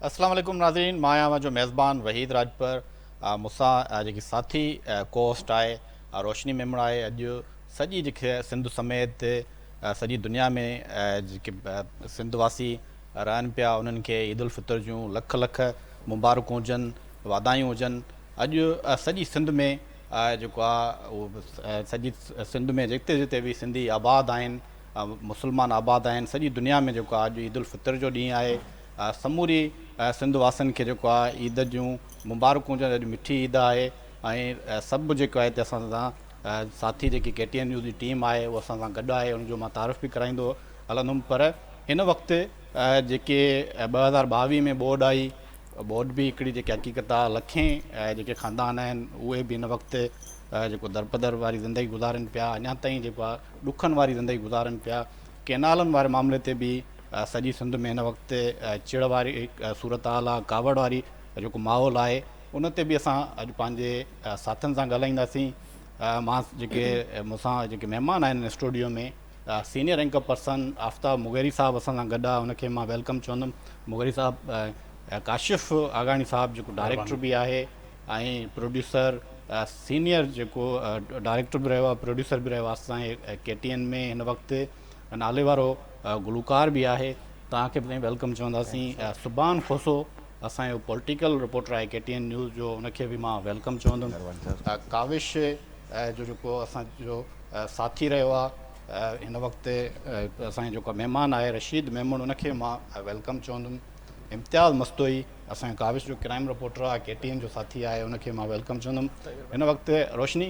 اسلام عليڪم ناظرين مان آهيان اوهان جو ميزبان وحيد راڄپر مون سان جيڪي ساٿي ڪو هوسٽ آهي روشني ميمڻ آهي اڄ سڄي جيڪي سنڌ سميت سڄي دنيا ۾ جيڪي سنڌ واسي رهن پيا انهن کي عيد الفطر جون لک لک مبارڪون هجن واڌايون هجن اڄ سڄي سنڌ ۾ جيڪو آهي اهو سڄي سنڌ ۾ جتي جتي به سنڌي آباد آهن مسلمان آباد آهن سڄي دنيا ۾ جيڪو آهي اڄ عيد الفطر جو ڏينهن آهي سموري سنڌ واسين کي جيڪو آهي عيد جون مبارڪون هجن اڄ مٺي عيد آهي ۽ سڀ جيڪو آهي هتي اسان سان ساٿي جيڪي ڪي ٽي اين نيوز جي ٽيم آهي اهو اسان سان گڏ آهي ان جو مان تعارف به ڪرائيندو هلندم پر هن وقت جيڪي 2022 ۾ ٻوڏ آئي ٻوڏ به هڪڙي جيڪي حقيقت آهي لکين جيڪي خاندان آهن اهي به هن وقت جيڪو درپدر واري زندگي گذارين پيا اڃا تائين جيڪو آهي ڏکن واري زندگي گذارين پيا ڪينالن واري معاملي تي به سڄي سنڌ ۾ هن وقت چڙ واري صورتحال آهي، ڪاوڙ واري جيڪو ماحول آهي ان تي به اسان اڄ پنهنجي ساٿين سان ڳالهائينداسين. مان جيڪي مون سان جيڪي مهمان آهن studio ۾ senior anchor person Aftab Mugheri صاحب اسان سان گڏ آهي ان کي مان welcome چوندم. مغيري صاحب ڪاشف آگاڻي صاحب جيڪو ڊائريڪٽر به آهي ۽ پروڊيوسر سينيئر جيڪو ڊائريڪٽر به رهيو آهي پروڊيوسر به رهيو آهي اسان جي ڪي ٽي اين ۾ هن وقت ناليوارو گلوڪار به آهي توهان کي به سائين welcome چونداسين سبحان کوسو اسان جو پوليٽيڪل رپورٽر آهي ڪي ٽي اين نيوز جو ان کي به مان welcome چوندم ڪاوش جو جيڪو اسان جو ساٿي رهيو آهي هن وقت اسان جو جيڪو مهمان آهي رشيد ميمڻ ان کي مان welcome چوندم امتياز مستوئي اسان جو ڪاوش جو ڪرائم رپورٽر آهي ڪي ٽي اين جو ساٿي آهي ان کي مان welcome چوندم هن وقت روشني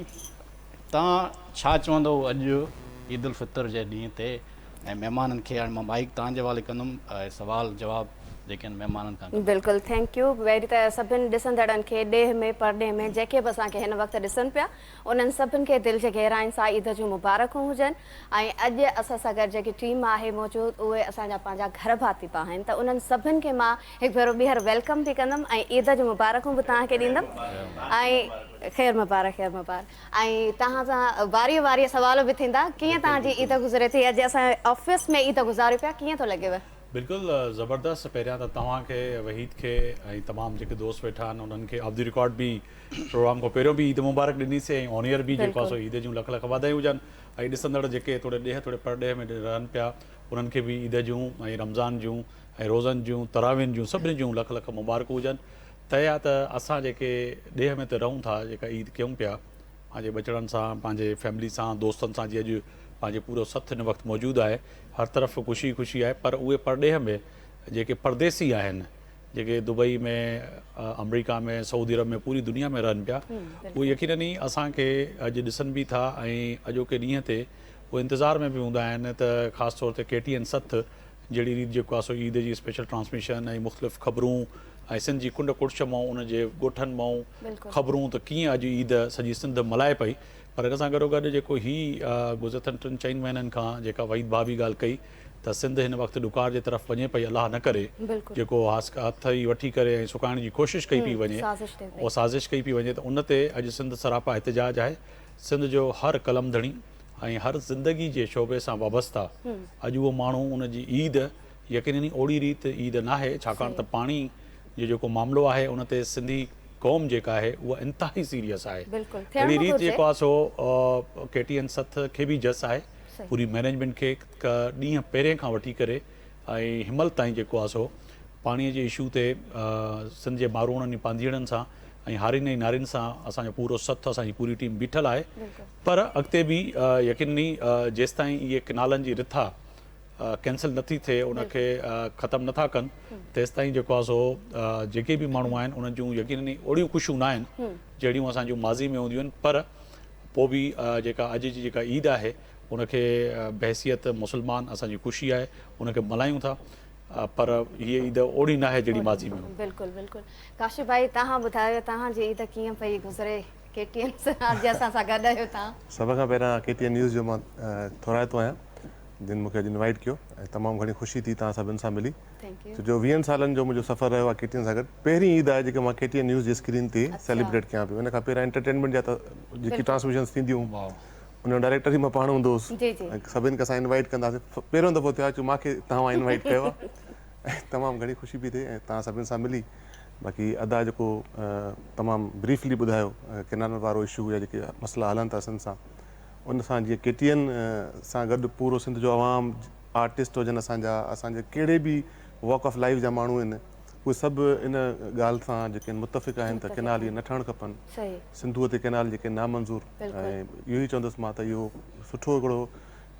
توهان ڇا چوندؤ اڄ عيد الفطر جي ڏينهن تي ۽ مهمانن کي هاڻي مان مائيڪ توهان جي حوالي ڪندم ۽ سوال جواب جيڪي آهن مهمانن کان ڪندم. بلڪل thank you وري ته سڀن ڏسندڙن کي ڏيهه ۾ پرڏيهه ۾ جيڪي به اسان کي هن وقت ڏسن پيا انهن سڀن کي دل جي گهراين سان عيد جون مبارڪون هجن ۽ اڄ اسان سان گڏ جيڪي ٽيم آهي موجود اهي اسان جا پنهنجا گهر ڀاتي به آهن ته انهن سڀن کي مان هڪ ڀيرو ٻيهر welcome به ڪندم ۽ عيد جون مبارڪون به توهان کي ڏيندم ۽ خير مبارڪ خير مبارڪ ۽ توهان سان واري واري سوال به ٿيندا ڪيئن توهان جي عيد گذري ٿي اڄ اسان آفيس ۾ عيد گذاريون پيا ڪيئن ٿو لڳيو. بلڪل زبردست پهريان ته توهان کي وحيد کي ۽ تمام جيڪي دوست ويٺا آهن انهن کي آف the record به پروگرام کان پهريون به عيد مبارڪ ڏني سي ۽ آن ايئر به جيڪو آهي سو عيد جون لک لک واڌايون هجن ۽ ڏسندڙ جيڪي توڙي ڏيهه توڙي پرڏيهه ۾ رهن پيا انهن کي به عيد جون ۽ رمضان جون ۽ روزن جون تراوين جون سڀني جون لک لک مبارڪون هجن طئي آ ته اسان جيڪي ڏيهه ۾ ته رهون ٿا جيڪا عيد ڪيون پيا پنهنجي ٻچڙن سان پنهنجي فيملي سان دوستن سان جي اڄ پنهنجي پورو سٿ هن وقت موجود آهي هر طرف خوشي ئي خوشي آهي پر اهي پرڏيهه ۾ جيڪي پرديسي آهن جيڪي دبئي ۾ آمريڪا ۾ سعودي عرب ۾ پوري دنيا ۾ رهن پيا اهي يقينن ئي اسان کي اڄ ڏسن به ٿا ۽ اڄوڪي ڏينهن تي اهي انتظار ۾ به هوندا آهن ته خاص طور تي ڪي ٽي اين سٿ جهڙي ريت جيڪو آهي سو عيد جي اسپيشل ٽرانسميشن ۽ مختلف خبرون ۽ سنڌ جي ڪنڊ ڪڙڇ مئون ان جي ڳوٺن مئون خبرون ته ڪيئن اڄ عيد سڄي سنڌ ملهائي پئي پر ان سان گڏوگڏ جيڪو هي گذريل ٽن چئن مهينن کان جيڪا وحيد ڀاء به ڳالهه ڪئي ته سنڌ هن وقت ڏڪار جي طرف وڃي پئي الله نه ڪري جيڪو هٿ ئي وٺي ڪري ۽ سڪائڻ جي ڪوشش ڪئي پئي وڃي اها سازش ڪئي پئي وڃي ته ان تي اڄ سنڌ سراپا احتجاج آهي سنڌ جو هر قلم ڌڻي ۽ هر زندگي جي شعبي سان وابسته اڄ اهو ماڻهو ان جي عيد يقينن اوڙي ريت عيد ناهي ڇاڪاڻ ته پاڻي جو جيڪو معاملو آهي ان تي سنڌي قوم جيڪا آهي اها انتهائي سيريس آهي اهڙي ريت جيڪو آهي سو ڪي ٽي اين سٿ کي به جس آهي پوري مئنيجمينٽ کي ڏينهن پهرين کان وٺي ڪري ۽ هنمهل تائين جيڪو آهي سو پاڻي جي اشو تي سنڌ جي ماروئڙن ۽ پانڌيئڙن سان ۽ هارين ۽ نارين سان اسان جو پورو سٿ اسان جي پوري ٽيم بيٺل آهي پر اڳتي به يقيني جيستائين اهي ڪنالن جي رٿا ڪينسل نٿي ٿئي ان کي ختم نٿا ڪن تيستائين جيڪو آهي سو جيڪي به ماڻهو آهن انهن جون يقيني اوڙيون خوشيون نه آهن جهڙيون اسان جون ماضي ۾ هونديون آهن پر پوء به جيڪا اڄ جي جيڪا عيد آهي ان کي بحيثيت مسلمان اسان جي خوشي آهي ان کي ملهايون ٿا پر هيء عيد اوڙي ناهي جهڙي ماضي ۾ هئي. بلڪل بلڪل ڪاشف ڀائي توهان ٻڌايو توهان جي عيد ڪيئن پئي گذري ڪي ٽي اين سان اڄ اسان سان گڏ آهيو توهان. سڀ کان پهريان ڪي ٽي اين نيوز جو مان ٿورائتو آهيان جن مون کي اڄ انوائيٽ ڪيو ۽ تمام گهڻي خوشي ٿي توهان سڀن سان ملي ڇو جو ويهن سالن جو منهنجو سفر رهيو آهي ڪي ٽي اين سان گڏ پهرين عيد آهي جيڪا مان ڪي ٽي اين نيوز جي اسڪرين تي سيليبريٽ ڪيان پيو ان کان پهريان انٽرٽينمينٽ جا ته جيڪي ٽرانسميشنس ٿينديون ان جو ڊائريڪٽر ئي مان پاڻ هوندو هوس ۽ سڀن کي اسان انوائيٽ ڪندا هئاسين پهريون دفعو ٿيو آهي جو مان کي توهان انوائيٽ ڪيو آهي. ۽ تمام گهڻي خوشي پئي ٿئي ۽ توهان سڀني سان ملي باقي ادا جيڪو تمام بريفلي ٻڌايو ڪينالن وارو اشو يا جيڪي مسئلا هلن ٿا سنڌ سان ان سان جيئن ڪي ٽي اين سان گڏ پورو سنڌ جو عوام آرٽسٽ هجن اسان جا اسان جي ڪهڙي به واڪ آف لائف جا ماڻهو آهن اهي سڀ ان ڳالهه سان جيڪي متفق آهن ته ڪينال اهي نه ٺهڻ کپن سنڌوء تي ڪينال جيڪي نامنظور ۽ اهو ئي چوندس مان ته اهو سٺو هڪڙو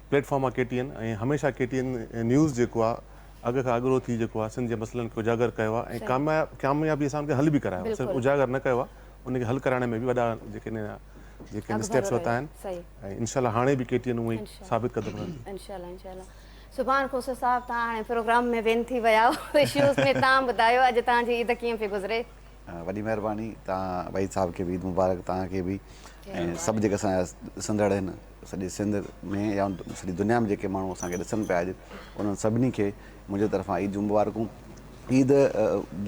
پليٽ فارم آهي ڪي ٽي اين ۽ هميشه ڪي ٽي اين نيوز جيڪو آهي اڳ کان اڳرو ٿي جيڪو آهي سنڌ جي مسئلن کي اجاگر ڪيو آهي ۽ ڪاميابي سان ان کي حل به ڪرايو آهي صرف اجاگر نه ڪيو آهي ان کي حل ڪرائڻ ۾ به وڏا جيڪي جيڪي اسٽيپس ورتا آهن ۽ انشاء الله هاڻي به ڪي ٽي اين اونئي ثابت قدم رهندي. انشاء الله انشاء الله سبحان کوسو صاحب تهان هاڻي پروگرام ۾ وين ٿي ويا آهيو اشوز ۾ تهان ٻڌايو اڄ تهان جي عيد ڪيئن پئي گذري. وڏي مهرباني تهان وحيد صاحب کي به عيد مبارڪ تهان کي به ۽ سڀ جيڪي اسان جا ڏسندڙ آهن سڄي سنڌ ۾ يا سڄي دنيا ۾ جيڪي ماڻهو اسان کي ڏسن پيا اڄ انهن سڀني کي منهنجي طرفان عيد جون مبارڪون. عيد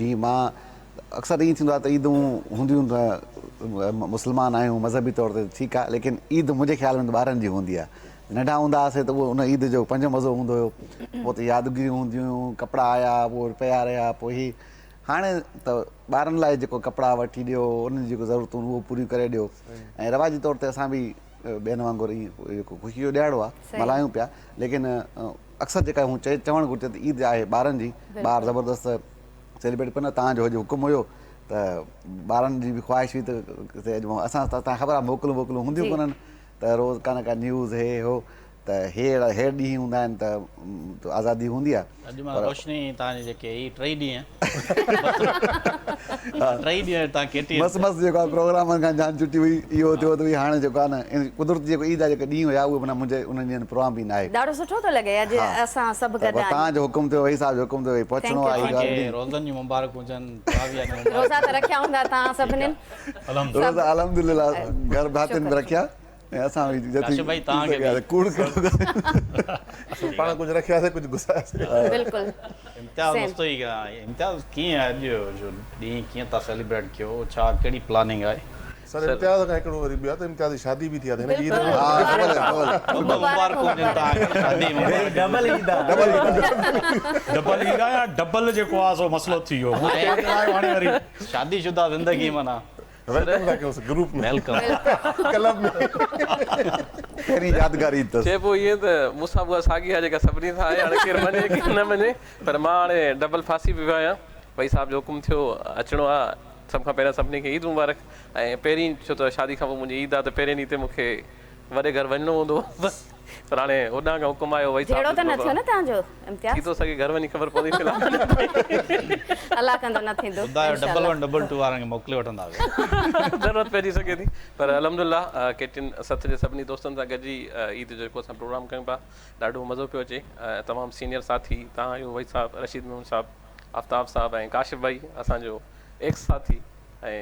جي مان اڪثر ائين ٿيندو آهي ته عيدون هونديون ته مسلمان آهيون مذهبي طور تي ٺيڪ آهي ليڪن عيد منهنجي خيال ۾ ته ٻارن جي هوندي آهي ننڍا هوندا هئاسي ته اهو ان عيد جو پنهنجو مزو هوندو هيو پوء ته يادگيريون هونديون هيون ڪپڙا آيا پوء پيا رهيا پوء هي هاڻي ته ٻارن لاء جيڪو ڪپڙا وٺي ڏيو انهن جون جيڪو ضرورتون اهو پوريون ڪري ڏيو ۽ رواجي طور تي اسان به ٻين وانگر ائين جيڪو خوشي جو ڏهاڙو آهي ملهايون پيا ليڪن اڪثر جيڪا هو چوڻ گهرجي ته عيد آهي ٻارن جي ٻار زبردست سيليبريٽ ڪندا تان جو اڄ حڪم هيو ته ٻارن جي به خواهش هئي ته ڪٿي اڄ اسان تان خبر آهي موڪلون ووڪلون هونديون ڪونهن ته روز ڪا نه ڪا نيوز هي هو ته هي اهڙا هيڙ ڏينهن هوندا آهن ته آزادي هوندي آهي. اڄ مان روشني توهان جي جيڪي هي ٽئي ڏينهن ٽئي ڏينهن توهان ڪي ٽي مس مس جيڪو آهي پروگرامن کان جان ڇٽي هئي اهو ٿيو ته ڀئي هاڻي جيڪو آهي نه قدرتي جيڪو عيد جا جيڪي ڏينهن هيا اهي معنيٰ منهنجي انهن ڏينهن پروگرام به نه آهي. ڏاڍو سٺو ٿو لڳي اڄ اسان سڀ گڏ آهيون. توهان جو حڪم ٿيو وحيد صاحب جو حڪم ٿيو ڀئي پهچڻو آهي توهان کي روزن جون مبارڪون هجن تراويح جون مبارڪون روزا ته رکيا هوندا توهان سڀنين. روزا الحمدلله گهر ڀاتين به رکيا. ۽ اسان به جتي ڪاشف ڀائي توهان کي به ڪوڙ ڪهڙو اسان پاڻ ڪجهه رکياسي ڪجهه گساياسي. بلڪل امتياز مستوئي امتياز ڪيئن اڄ جو ڏينهن ڪيئن ٿا سيليبريٽ ڪيو ڇا ڪهڙي پلاننگ آهي. سر امتياز کان هڪڙو وري ٻيو آهي ته امتياز جي شادي به ٿي آهي ته هن جي عيد ها مبارڪون هجن توهان کي شادي مبارڪ ڊبل عيد آهي ڊبل عيد آهي يا ڊبل جيڪو آهي سو مسئلو ٿي ويو هاڻي وري شادي شده زندگي معنيٰ welcome ٿا ڪيونس گروپ ۾ welcome club ۾. پهرين يادگار عيد اٿس. چئبو ائين ته مون سان به اها ساڳي آهي جيڪا سڀني سان آهي هاڻي ڪير مڃي ڪير نه مڃي پر مان هاڻي ڊبل ڦاسي به ويو آهيان ڀئي صاحب جو حڪم ٿيو اچڻو آهي سڀ کان پهريان سڀني کي عيد مبارڪ ۽ پهرين ڇو ته شادي کان پوء منهنجي عيد آهي ته پهرين ڏينهن تي مون کي وڏي گهر وڃڻو هوندو هو پر هاڻي هوڏانهن کان حڪم آيو وئي جهيڙو ته نه ٿيو نه توهان جو امتياز؟ ٿي ٿو سگهي گهر وڃي خبر پوندي في الحال الله ڪندو نه ٿيندو ٻڌايو ڊبل ون ڊبل ٽو وارن کي موڪلي وٺنداسين. ضرورت پئجي سگهي ٿي پر الحمدلله ڪي ٽي اين سٿ جي سڀني دوستن سان گڏجي عيد جو جيڪو اسان پروگرام ڪيون پيا ڏاڍو مزو پيو اچي تمام سينيئر ساٿي توهان آهيو وحيد صاحب رشيد ميمڻ صاحب آفتاب صاحب ۽ ڪاشف ڀائي اسان جو ايڪس ساٿي ۽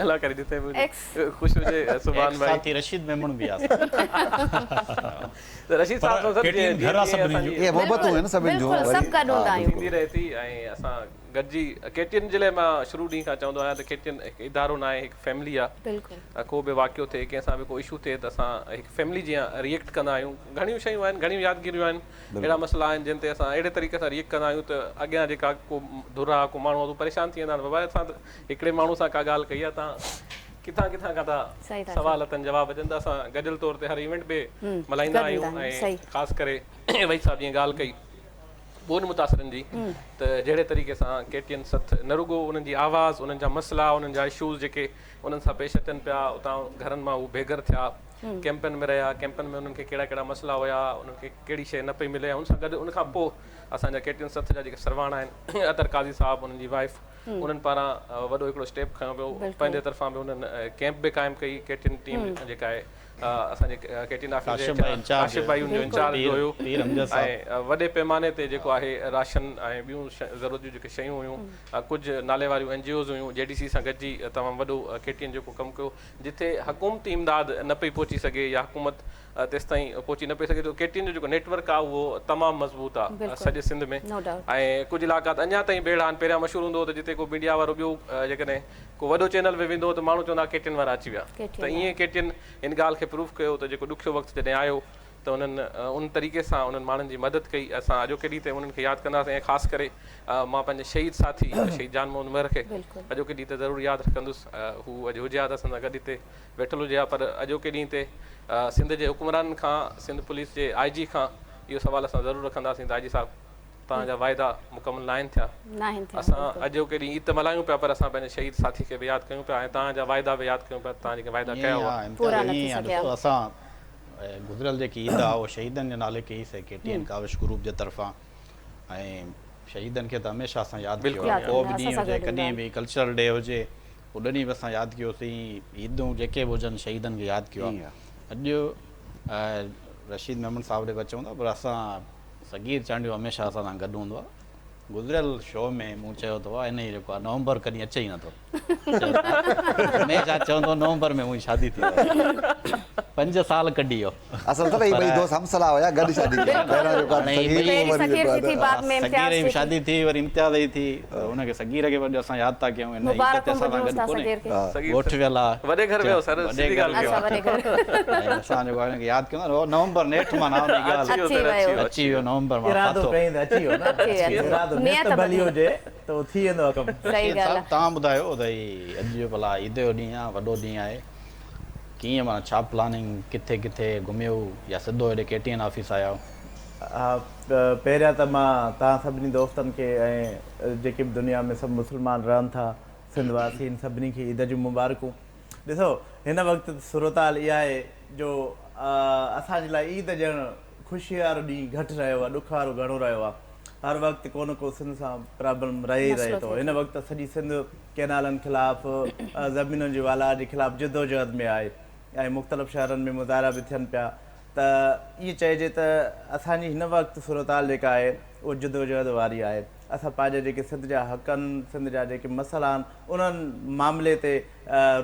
الله ڪري جتي به هجي خوش هجي سبحان ڀائي. ساٿي رشيد ميمڻ به آ ته رشيد صاحب سان سر جيئن گهر آ سڀني جو اهي محبتون آهن سڀني جون بلڪل سڀ گڏ هوندا آهيون ٿيندي رهي ٿي ۽ اسان گڏجي ڪي ٽي اين جي لاء مان شروع ڏينهن کان چوندو آهيان ته ڪي ٽي اين هڪ ادارو ناهي هڪ فيملي آ بلڪل ڪو به واقعو ٿئي ڪنهن سان به ڪو اشو ٿئي ته اسان هڪ فيملي جيان ريئيڪٽ ڪندا آهيون گهڻيون شيون آهن گهڻيون يادگيريون آهن اهڙا مسئلا آهن جن تي اسان اهڙي طريقي سان ريئيڪٽ ڪندا آهيون ته اڳيان جيڪا ڪو ڌر آ ڪو ماڻهو آ اهو پريشان ٿي ويندا آهن بابا اسان ته هڪڙي ماڻهو سان ڪا ڳالهه ڪئي آ تان ڪٿان ڪٿان کان ٿا سوال اٿن جواب اچن ته اسان گڏيل طور تي هر ايونٽ به ملهائيندا آهيون ۽ خاص ڪري وحيد صاحب جيئن ڳالهه ڪئي ٻوڏ متاثرن جي ته جهڙي طريقي سان ڪي ٽي اين سٿ نه رڳو انهن جي آواز انهن جا مسئلا انهن جا اشوز جيڪي انهن سان پيش اچن پيا اتان گهرن مان هو بيگهر ٿيا ڪيمپن ۾ رهيا ڪيمپن ۾ انهن کي ڪهڙا ڪهڙا مسئلا هيا انهن کي ڪهڙي شيء نه پئي ملي ۽ ان سان گڏ ان کان پوء اسان جا ڪي ٽي اين سٿ جا جيڪي سرواڻ آهن اطهر قاضي صاحب انهن جي وائيف انهن پاران وڏو هڪڙو اسٽيپ کنيو ويو پنهنجي طرفان به انهن ڪيمپ به قائم ڪئي ڪي ٽي اين ٽيم جيڪا آهي اسان جي ڪي ٽي اين آفيس جي ڪاشف ڀائي ان جو انچارج به هيو ۽ وڏي پيماني تي جيڪو آهي راشن ۽ ٻيون ضرورت جون جيڪي شيون هيون ڪجهه نالي واريون اين جي اوز هيون جي ڊي سي سان گڏجي تمام وڏو ڪي ٽي اين جيڪو ڪم ڪيو جتي حڪومتي امداد نه پئي پهچي سگهي يا حڪومت تيستائين پهچي نه پئي سگهي ڇو ڪي ٽي اين جو جيڪو نيٽ ورڪ آهي اهو تمام مضبوط آهي سڄي سنڌ ۾ ۽ ڪجهه علائقا ته اڃا تائين به اهڙا آهن پهريان مشهور هوندو هو ته جتي ڪو ميڊيا وارو ٻيو جيڪڏهن ڪو وڏو چينل به ويندو هو ته ماڻهو چوندا ڪي ٽي اين وارا اچي ويا ته ائين ڪي ٽي اين ان ڳالهه کي پروف ڪيو ته جيڪو ڏکيو وقت جڏهن آيو ته انهن ان طريقي سان انهن ماڻهن جي مدد ڪئي اسان اڄوڪي ڏينهن تي انهن کي ياد ڪنداسين ۽ خاص ڪري مان پنهنجي شهيد ساٿي شهيد جان محمد مهر کي اڄوڪي ڏينهن تي ضرور ياد رکندس هو اڄ هجي ها ته اسان سان گڏ هتي ويٺل هجي ها پر اڄوڪي ڏينهن تي سنڌ جي حڪمرانن کان سنڌ پوليس جي آء جي کان اهو سوال اسان ضرور رکنداسين ته آء جي صاحب توهان جا واعدا مڪمل ناهن ٿيا. اسان اڄوڪي ڏينهن عيد ته ملهايون پيا پر اسان پنهنجي شهيد ساٿي کي به ياد ڪيون پيا ۽ توهان جا واعدا به ياد ڪيون پيا ته توهان جيڪي واعدا ڪيا هئا. پورا نه ٿي سگهيا. ڏسو اسان گذريل جيڪي عيد آ اهو شهيدن جي نالي ڪئي سي ڪي ٽي اين ڪاوش گروپ جي طرفان ۽ شهيدن کي ته هميشه اسان ياد ڪيو آ ڪو به ڏينهن هجي ڪڏهن به ڪلچرل ڊي هجي ان ڏينهن به اسان ياد ڪيوسين عيدون جيڪي به هجن شهيدن کي ياد ڪيو آ اڄ رشيد ميمڻ صاحب ڏي به اچون ٿا پر اسان صغير چانڊيو هميشه اسان سان گڏ هوندو آهي. گذريل شو ۾ مون چيو ته واهه انهيء جيڪو آهي نومبر ڪڏهن اچي ئي نٿو. هميشه چوندو هو نومبر ۾ منهنجي شادي ٿي وئي. 5 سال ڪڍي ويو. اصل ته هي ٻئي دوست هم صلاح هيا گڏ شادي ڪئي. پهريان جيڪو آهي صغير پوء وري جيڪو آهي ته صغير جي به شادي ٿي وري امتياز جي ٿي ته ان کي صغير کي به اڄ اسان ياد ٿا ڪيون هن عيد تي اسان سان گڏ ڪونهي. ڳوٺ ويل آ. وڏي گهر ويو سر سڌي ڳالهه ڪيو. اڇا وڏي گهر. ۽ اسان جيڪو آهي ان کي ياد ڪيون ٿا نومبر نيٺ معنيٰ ان ڳالهه اچي ويو. اچي ويو نومبر معنيٰ ارادو ڦاٿو. ڪئين ته اچي ويو نه ارادو نيت ڀلي هجي ته اهو ٿي ويندو آ ڪم. صحيح رشيد ڳالهه صاحب آ. توهان ٻڌايو ته هي اڄ جو ڀلا عيد جو ڏينهن آ وڏو ڏينهن آهي ڪيئن معنيٰ ڇا پلاننگ ڪٿي ڪٿي گهميو يا سڌو هيڏي ڪي ٽي اين آفيس آيا آهيو. ها پهريان ته مان توهان سڀني دوستن کي ۽ جيڪي به دنيا ۾ سڀ مسلمان رهن ٿا سنڌ واسين سڀني کي عيد جون مبارڪون. ڏسو هن وقت صورتحال اها آهي جو اسان جي لاء عيد ڄڻ خوشي وارو ڏينهن گهٽ رهيو آهي ڏک وارو گهڻو رهيو آهي. هر وقت ڪو نه ڪو سنڌ سان پرابلم رهي ئي رهي ٿو. هن وقت سڄي سنڌ ڪينالن خلاف زمينن جي والار جي خلاف جدوجهد ۾ آهي ۽ مختلف شهرن ۾ مظاهرا به ٿين پيا ته ائين چئجي ته اسان جي هن وقت صورتحال جيڪا آهي اهو جدوجهد واري آهي. اسان پنهنجا جيڪي سنڌ جا حقن، سنڌ جا جيڪي مسئلا آهن انهن معاملي تي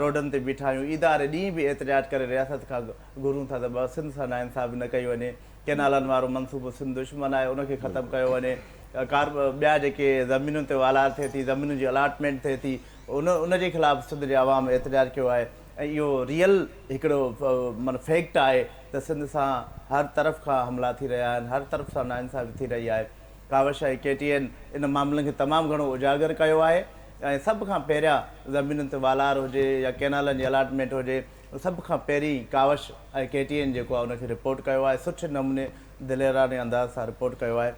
روڊن تي بيٺا آهيون. عيد واري ڏينهن به احتجاج ڪري رياست کان گهرون ٿا ته سنڌ سان ناانصافي نه ڪئي وڃي، ڪينالن وارو منصوبو سنڌ دشمن آهي ان کي ختم ڪيو وڃي، ڪار ٻيا جيڪي زمينن تي والار ٿئي ٿي، زمينن جي الاٽمينٽ ٿئي ٿي ان ان جي خلاف سنڌ جي عوام احتجاج ڪيو آهي ۽ اهو ريئل هڪڙو معنيٰ فيڪٽ آهي ته سنڌ سان هر طرف کان حملا ٿي رهيا آهن، هر طرف سان ناانصافي ٿي رهي آهي. ڪاوش ۽ ڪي ٽي اين ان معاملن کي تمام گهڻو اجاگر ڪيو آهي ۽ سڀ کان پهريان زمينن تي والار هجي يا ڪينالن جي الاٽمينٽ هجي سڀ کان پهرين ڪاوش ۽ ڪي ٽي اين جيڪو آهي ان کي رپورٽ ڪيو آهي سٺي نموني دليراڻي انداز سان رپورٽ ڪيو آهي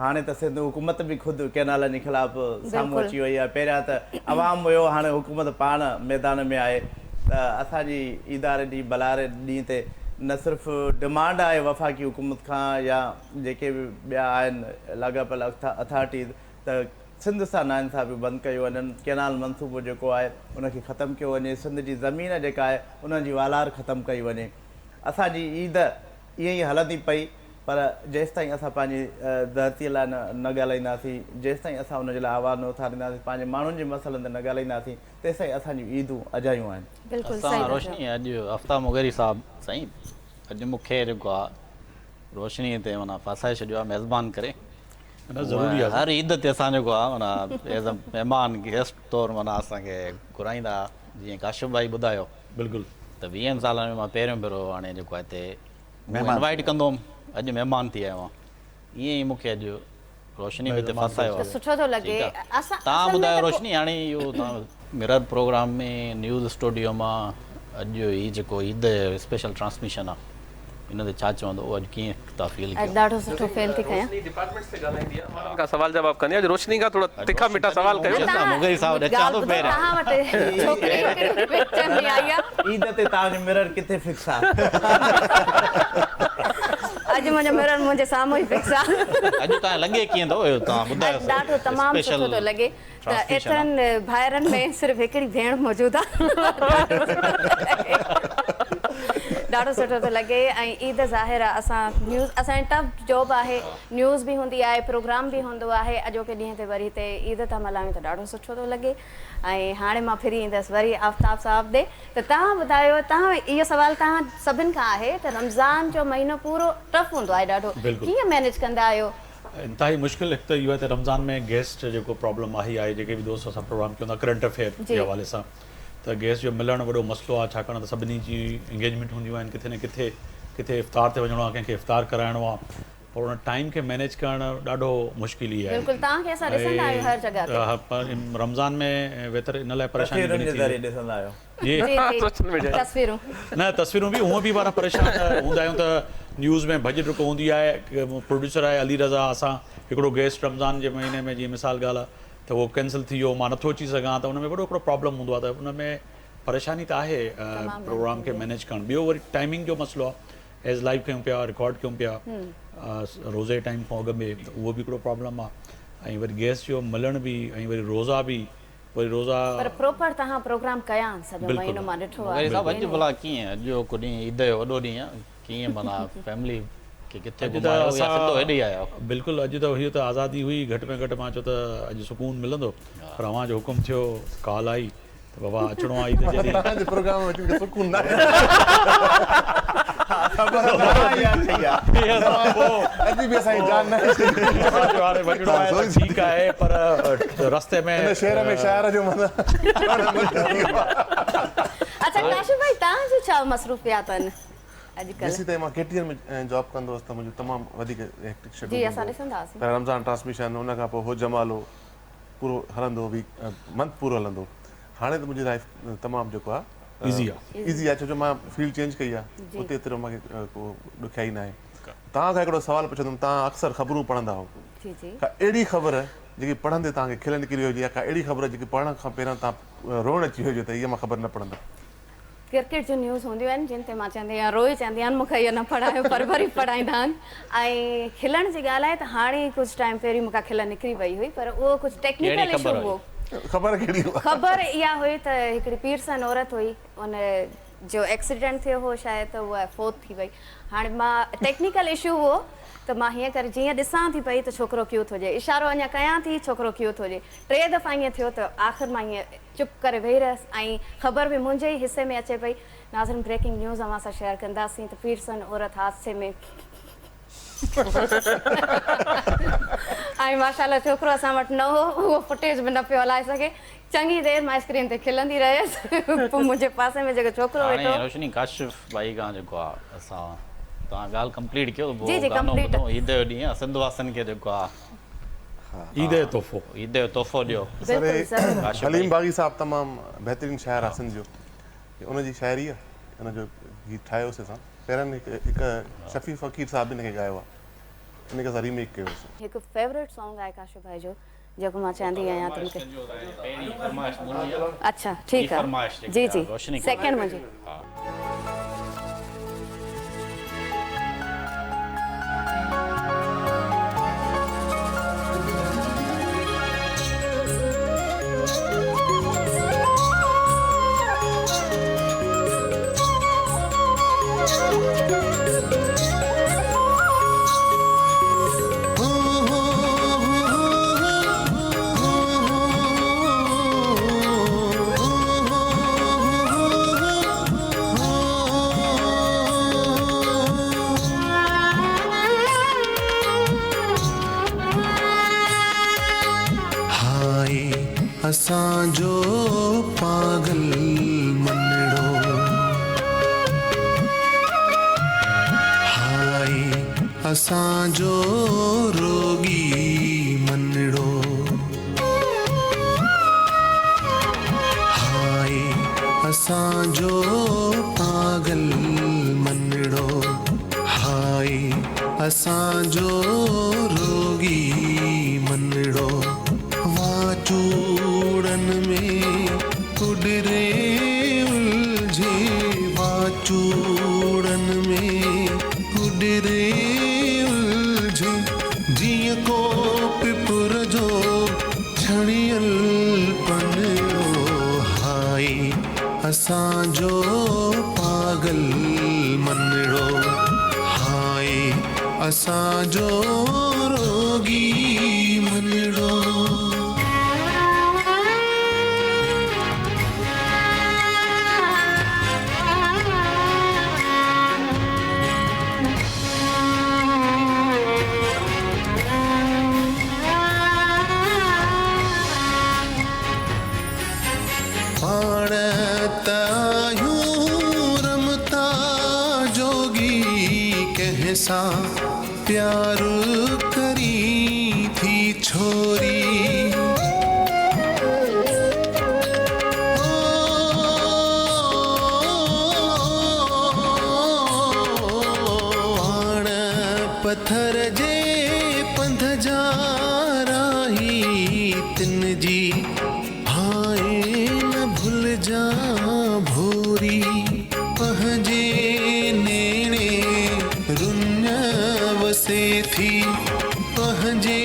هاڻي ته سنڌ حڪومت به خود ڪينالن جي خلاف سامهون اچي وئي آهي پهريان ته عوام هيو هاڻي حڪومت پاڻ ميدان ۾ آهي ته اسان جي عيد واري ڏينهن ڀلاري ڏينهن تي نه صرف ڊمانڊ آهي وفاقي حڪومت کان يا جيڪي به ٻيا آهن لاڳاپيل اٿارٽيز ته سنڌ سان ناانصافيون بند ڪيون وڃن، ڪينال منصوبو جيڪو آهي ان کي ختم ڪيو وڃي، سنڌ جي زمين جيڪا آهي ان جي والار ختم ڪئي وڃي. اسان جي عيد ائين ئي هلندي پئي پر جيستائين اسان پنهنجي ڌرتي لاء نه ڳالهائينداسين، جيستائين اسان ان جي لاء آواز نه اٿارينداسين، پنهنجي ماڻهن جي مسئلن تي نه ڳالهائينداسين تيستائين اسان جون عيدون اجايون آهن. اسان روشني اڄ آفتاب مغيري صاحب سائين اڄ مون کي جيڪو آ روشني تي معنيٰ ڦاسائي ڇڏيو آ ميزبان ڪري نه ضروري آ هر عيد تي اسان جيڪو آ معنيٰ ايز ا مهمان گيسٽ طور معنيٰ اسان کي گهرائيندا جيئن ڪاشف ڀائي ٻڌايو بلڪل ته ويهن سالن ۾ مان پهريون ڀيرو هاڻي جيڪو آ هتي انوائيٽ ڪندو هوم اڄ مهمان ٿي آيو آهيان ائين ئي مون کي اڄ روشني به هتي ڦاسايو آ سٺو ٿو لڳي اسان تان ٻڌايو روشني هاڻي اهو تان مرر پروگرام ۾ نيوز اسٽوڊيو مان اڄ هي جيڪو عيد جو اسپيشل ٽرانسميشن آ ان تي ڇا چوندو اڄ ڪيئن تان فيل ڪيو. ڏاڍو سٺو فيل ٿي ڪيان. روشني ڊپارٽمينٽس تي ڳالهائيندي آ ماڻهن کان سوال جواب ڪندي آ اڄ روشني کان ٿورا تکا مٺا سوال ڪيو. مغيري صاحب ڏي اچان ٿو پهريان. توهان وٽ ڇوڪري هڪڙي وچ ۾ آئي آ. عيد تي توهان جو مرر ڪٿي فڪس آ. اڄ منهنجو مرر منهنجي سامهون ئي فڪس آ. اڄ توهان لڳي ڪيئن ٿو اهو توهان ٻڌايو اڄ ڏاڍو تمام سٺو ٿو لڳي ته ايترن ڀائرن ۾ صرف هڪڙي ڀيڻ موجود آ. ڏاڍو سٺو ٿو لڳي ۽ عيد ظاهر آ اسان نيوز اسان جي ٽف جاب آهي نيوز به هوندي آهي پروگرام به هوندو آهي اڄوڪي ڏينهن تي وري هتي عيد ٿا ملهايون ته ڏاڍو سٺو ٿو لڳي ۽ هاڻي مان ڦري ايندس وري آفتاب صاحب ڏي ته توهان ٻڌايو توهان اهو سوال توهان سڀن کان آهي ته رمضان جو مهينو پورو ٽف هوندو آهي ڏاڍو ڪيئن مينيج ڪندا آهيو؟ انتهائي مشڪل هڪ ته اهو آهي ته رمضان ۾ گيسٽ جيڪو پرابلم آهي ئي آهي جيڪي به دوست اسان پروگرام ڪيون ٿا ڪرنٽ افيئر جي حوالي سان ته گيسٽ جو ملڻ وڏو مسئلو آهي ڇاڪاڻ ته سڀني جي انگيجمينٽ هونديون آهن ڪٿي نه ڪٿي ڪٿي افطار تي وڃڻو آهي ڪنهن کي افطار ڪرائڻو آهي پر ان ٽائيم کي مينيج ڪرڻ ڏاڍو مشڪل ئي آهي. بلڪل توهان کي اسان ڏسندا آهيون هر جڳهه تي. رمضان ۾ ويتر ان لاء پريشاني تصويرن گهڻي جي ٿي ذريعي ڏسندا آهيو. جي جي جي تصويرون. نه تصويرون به هونء به معنيٰ پريشان هوندا آهيون ته نيوز ۾ ڀڄ ڊڪ هوندي آهي پروڊيوسر آهي علي رضا اسان هڪڙو گيسٽ رمضان جي مهيني ۾ جيئن مثال ڳالهه آهي ته اهو ڪينسل ٿي ويو مان نٿو اچي سگهان ته ان ۾ وڏو هڪڙو پرابلم هوندو آهي ته ان ۾ پريشاني ته آهي پروگرام کي مينيج ڪرڻ ٻيو وري ٽائمنگ جو مسئلو آهي ايز لائيو ڪيون پيا رڪارڊ ڪيون پيا روزي ٽائيم کان اڳ ۾ ته اهو به هڪڙو پرابلم آهي ۽ وري گيسٽ جو ملڻ به ۽ وري روزا به وري روزا پر پروپر توهان پروگرام ڪيا آهن سڄو مهينو مان ڏٺو آهي. مغيري صاحب اڄ ڀلا ڪيئن اڄوڪو ڏينهن عيد جو وڏو ڏينهن آهي ڪيئن معنيٰ فيملي کي ڪٿي گهمايو يا سڌو هيڏي آيا آهيو. بلڪل اڄ ته هيء ته آزادي هئي گهٽ ۾ گهٽ مان چيو ته اڄ سڪون ملندو پر اوهان جو حڪم ٿيو ڪال آئي ته بابا اچڻو آ عيد جي ڏينهن. توهان جي پروگرام ۾ اچڻ کي سڪون ناهي. خبر ناهي يا ٺهي آ. اڄ به اسان جي جان ناهي ڇڏي. اسان جو هاڻي وڃڻو آهي ته ٺيڪ آهي پر رستي ۾. هن شعر ۾ شاعر جو معنيٰ چوڻ مطلب اهو آهي. اڇا ڪاشف ڀائي توهان جون ڇا مصروفيات آهن اڄڪلهه. جيسين تائين مان ڪي ٽي اين ۾ جاب ڪندو هوس ته منهنجو تمام وڌيڪ هيڪٽڪ شيڊول جي هوندو اسان هو. ڏسندا هئاسين. پهريان رمضان ٽرانسميشن ان کان پوء هو جمالو. پورو هلندو هو ويڪ منٿ پورو هلندو هو هاڻي ته منهنجي لائف تمام جيڪو آهي ايزي آ ايزي آ ڇو جو مان فيلڊ چينج ڪئي آ اتي ايترو مونکي ڪو ڏکيائي ناهي توهان کان هڪڙو سوال پڇندم توهان اڪثر خبرون پڙهندا آهو ڪا اهڙي خبر جيڪي پڙهندي توهان کي کل نڪري وئي هجي يا ڪا اهڙي خبر جيڪي پڙهڻ کان پهريان توهان روئڻ اچي ويو هجي ته هيء مان خبر نه پڙهندم. ڪرڪيٽ جون نيوز هونديون آهن جن تي مان چوندي آهيان روئي چوندي آهيان مون کي اهو نه پڙهايو پر وري پڙهائيندا آهن ۽ کلڻ جي ڳالهه آهي ته هاڻي ئي ڪجهه ٽائيم پهرين مون کان کل نڪري وئي هئي پر اهو ڪجهه ڪهڙي ٽيڪنيڪل اشو خبر هئي؟ هو. خبر ڪهڙي هئي؟ خبر اها هئي ته هڪڙي پيرسن عورت هئي ان جو ايڪسيڊنٽ ٿيو هو شايد ته اها فوت ٿي وئي هاڻي مان ٽيڪنيڪل اشو هو ته مان هيئن ڪري جيئن ڏسان ٿي پئي ته ڇوڪرو ڪيو ٿو ڏئي اشارو اڃا ڪيان ٿي ڇوڪرو ڪيو ٿو ڏئي ٽي دفعا ائين ٿيو ته آخر مان ائين چپ ڪري ويهي رهيس ۽ خبر به منهنجي ئي حصي ۾ اچي پئي. ناظرين بريڪنگ نيوز اوهان سان شيئر ڪنداسين ته پيرسن عورت حادثي ۾ ۽ ماشاءالله ڇوڪرو اسان وٽ نه هو اهو فوٽيج به نه پيو هلائي سگهي چڱي دير مان اسڪرين تي کلندي رهيس پوء منهنجي پاسي ۾ جيڪو ڇوڪرو هاڻي ويٺو روشني ڪاشف ڀائي کان جيڪو آ اسان توهان ڳالهه ڪمپليٽ ڪيو ته جي پوء جي گانو ڪمپليٽ ٻڌون عيد جو ڏينهن آ سنڌ واسين کي جيڪو آ عيد جو تحفو. عيد جو تحفو ڏيو. سر بلڪل ضرور. ڪاشف حليم ڀائي. باغي صاحب تمام بهترين شاعر آ سنڌ جو ان جي شاعري آ ان جو گيت ٺاهيوسي اسان پهرين هڪ هڪ شفيع فقير صاحب به ان کي ڳايو آ ان کي اسان ريميڪ ڪيوسي. هڪ فيورٽ سانگ آهي ڪاشف ڀائي جو جيڪو مان چاهندي آهيان ته مونکي پهرين فرمائش منهنجي آ. اڇا ٺيڪ آ فرمائش جيڪي جي آ جي روشني سيڪنڊ منهنجي. ها. هاء اسان جو پاڳل منڙو هاء اسان جو روڳي منڙو هاء اسان جو پاڳل منڙو هاء اسان جو روڳي منڙو واچوڙن ۾ اڏري الجهي واچوڙن ۾ اڏري الجهي جيئن ڪو پپر جو ڇڻيل پنڙو هاء اسان جو پاڳل منڙو هاء اسان جو روڳي منڙو. پاڻ ته آهيون رمتا جوڳي سان پيار ڪرين ٿي ڇوري. پاڻ پٿر جي پنڌ جا راهي تن جي ڀانء نه ڀلجان ڀوري. پنهنجي نيڻي رڃ وسي ٿي پنهنجي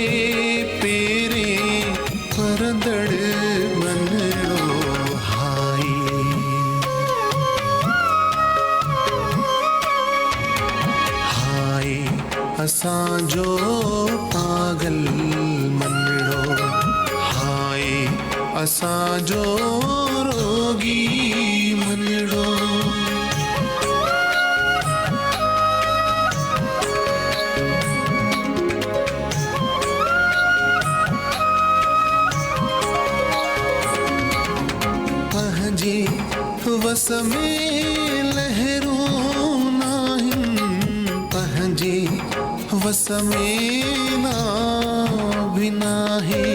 پيرين پرندڙ منڙو هائي. هائي اسان جو پاڳل منڙو هائي اسان جو روڳي منڙو. پنهنجي وس ۾ لهرون ناهن پنهنجي وس ۾ ناو به ناهي.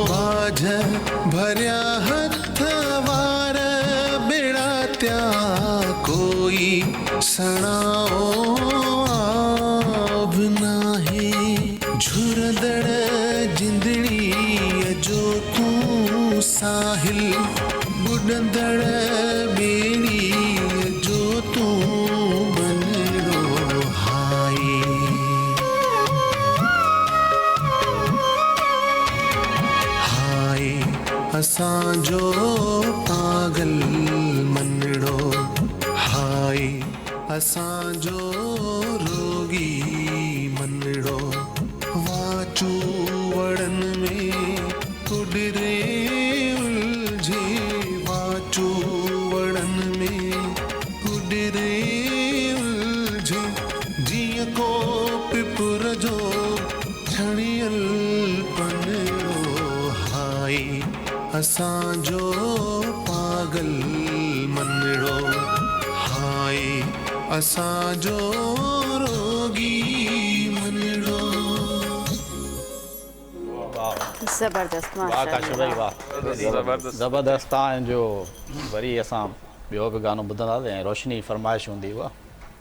ٻاجهه ڀريا هٿ وار ٻيڙا تيا ڪوئي سڻائو آب ناهي. جهرندڙ جندڙيء جو تون ساحل ٻڏندڙ ٻيڙيء جو تون بنڙو هائي. هائي اسان جو پاڳل منڙو هائي اسان جو روڳي منڙو واچوڙن ۾ اڏري الجهي واچوڙن ۾ اڏري الجهي جيئن ڪو پپر جو ڇڻيل پنڙو هائي اسان جو پاڳل منڙو هائي اسان جو روڳي منڙو. زبردست واھ ڪاشف ڀائي واھ زبردست تان جو وري اسان ٻيو به گانو ٻڌنداسين ۽ روشني فرمائش هوندي اها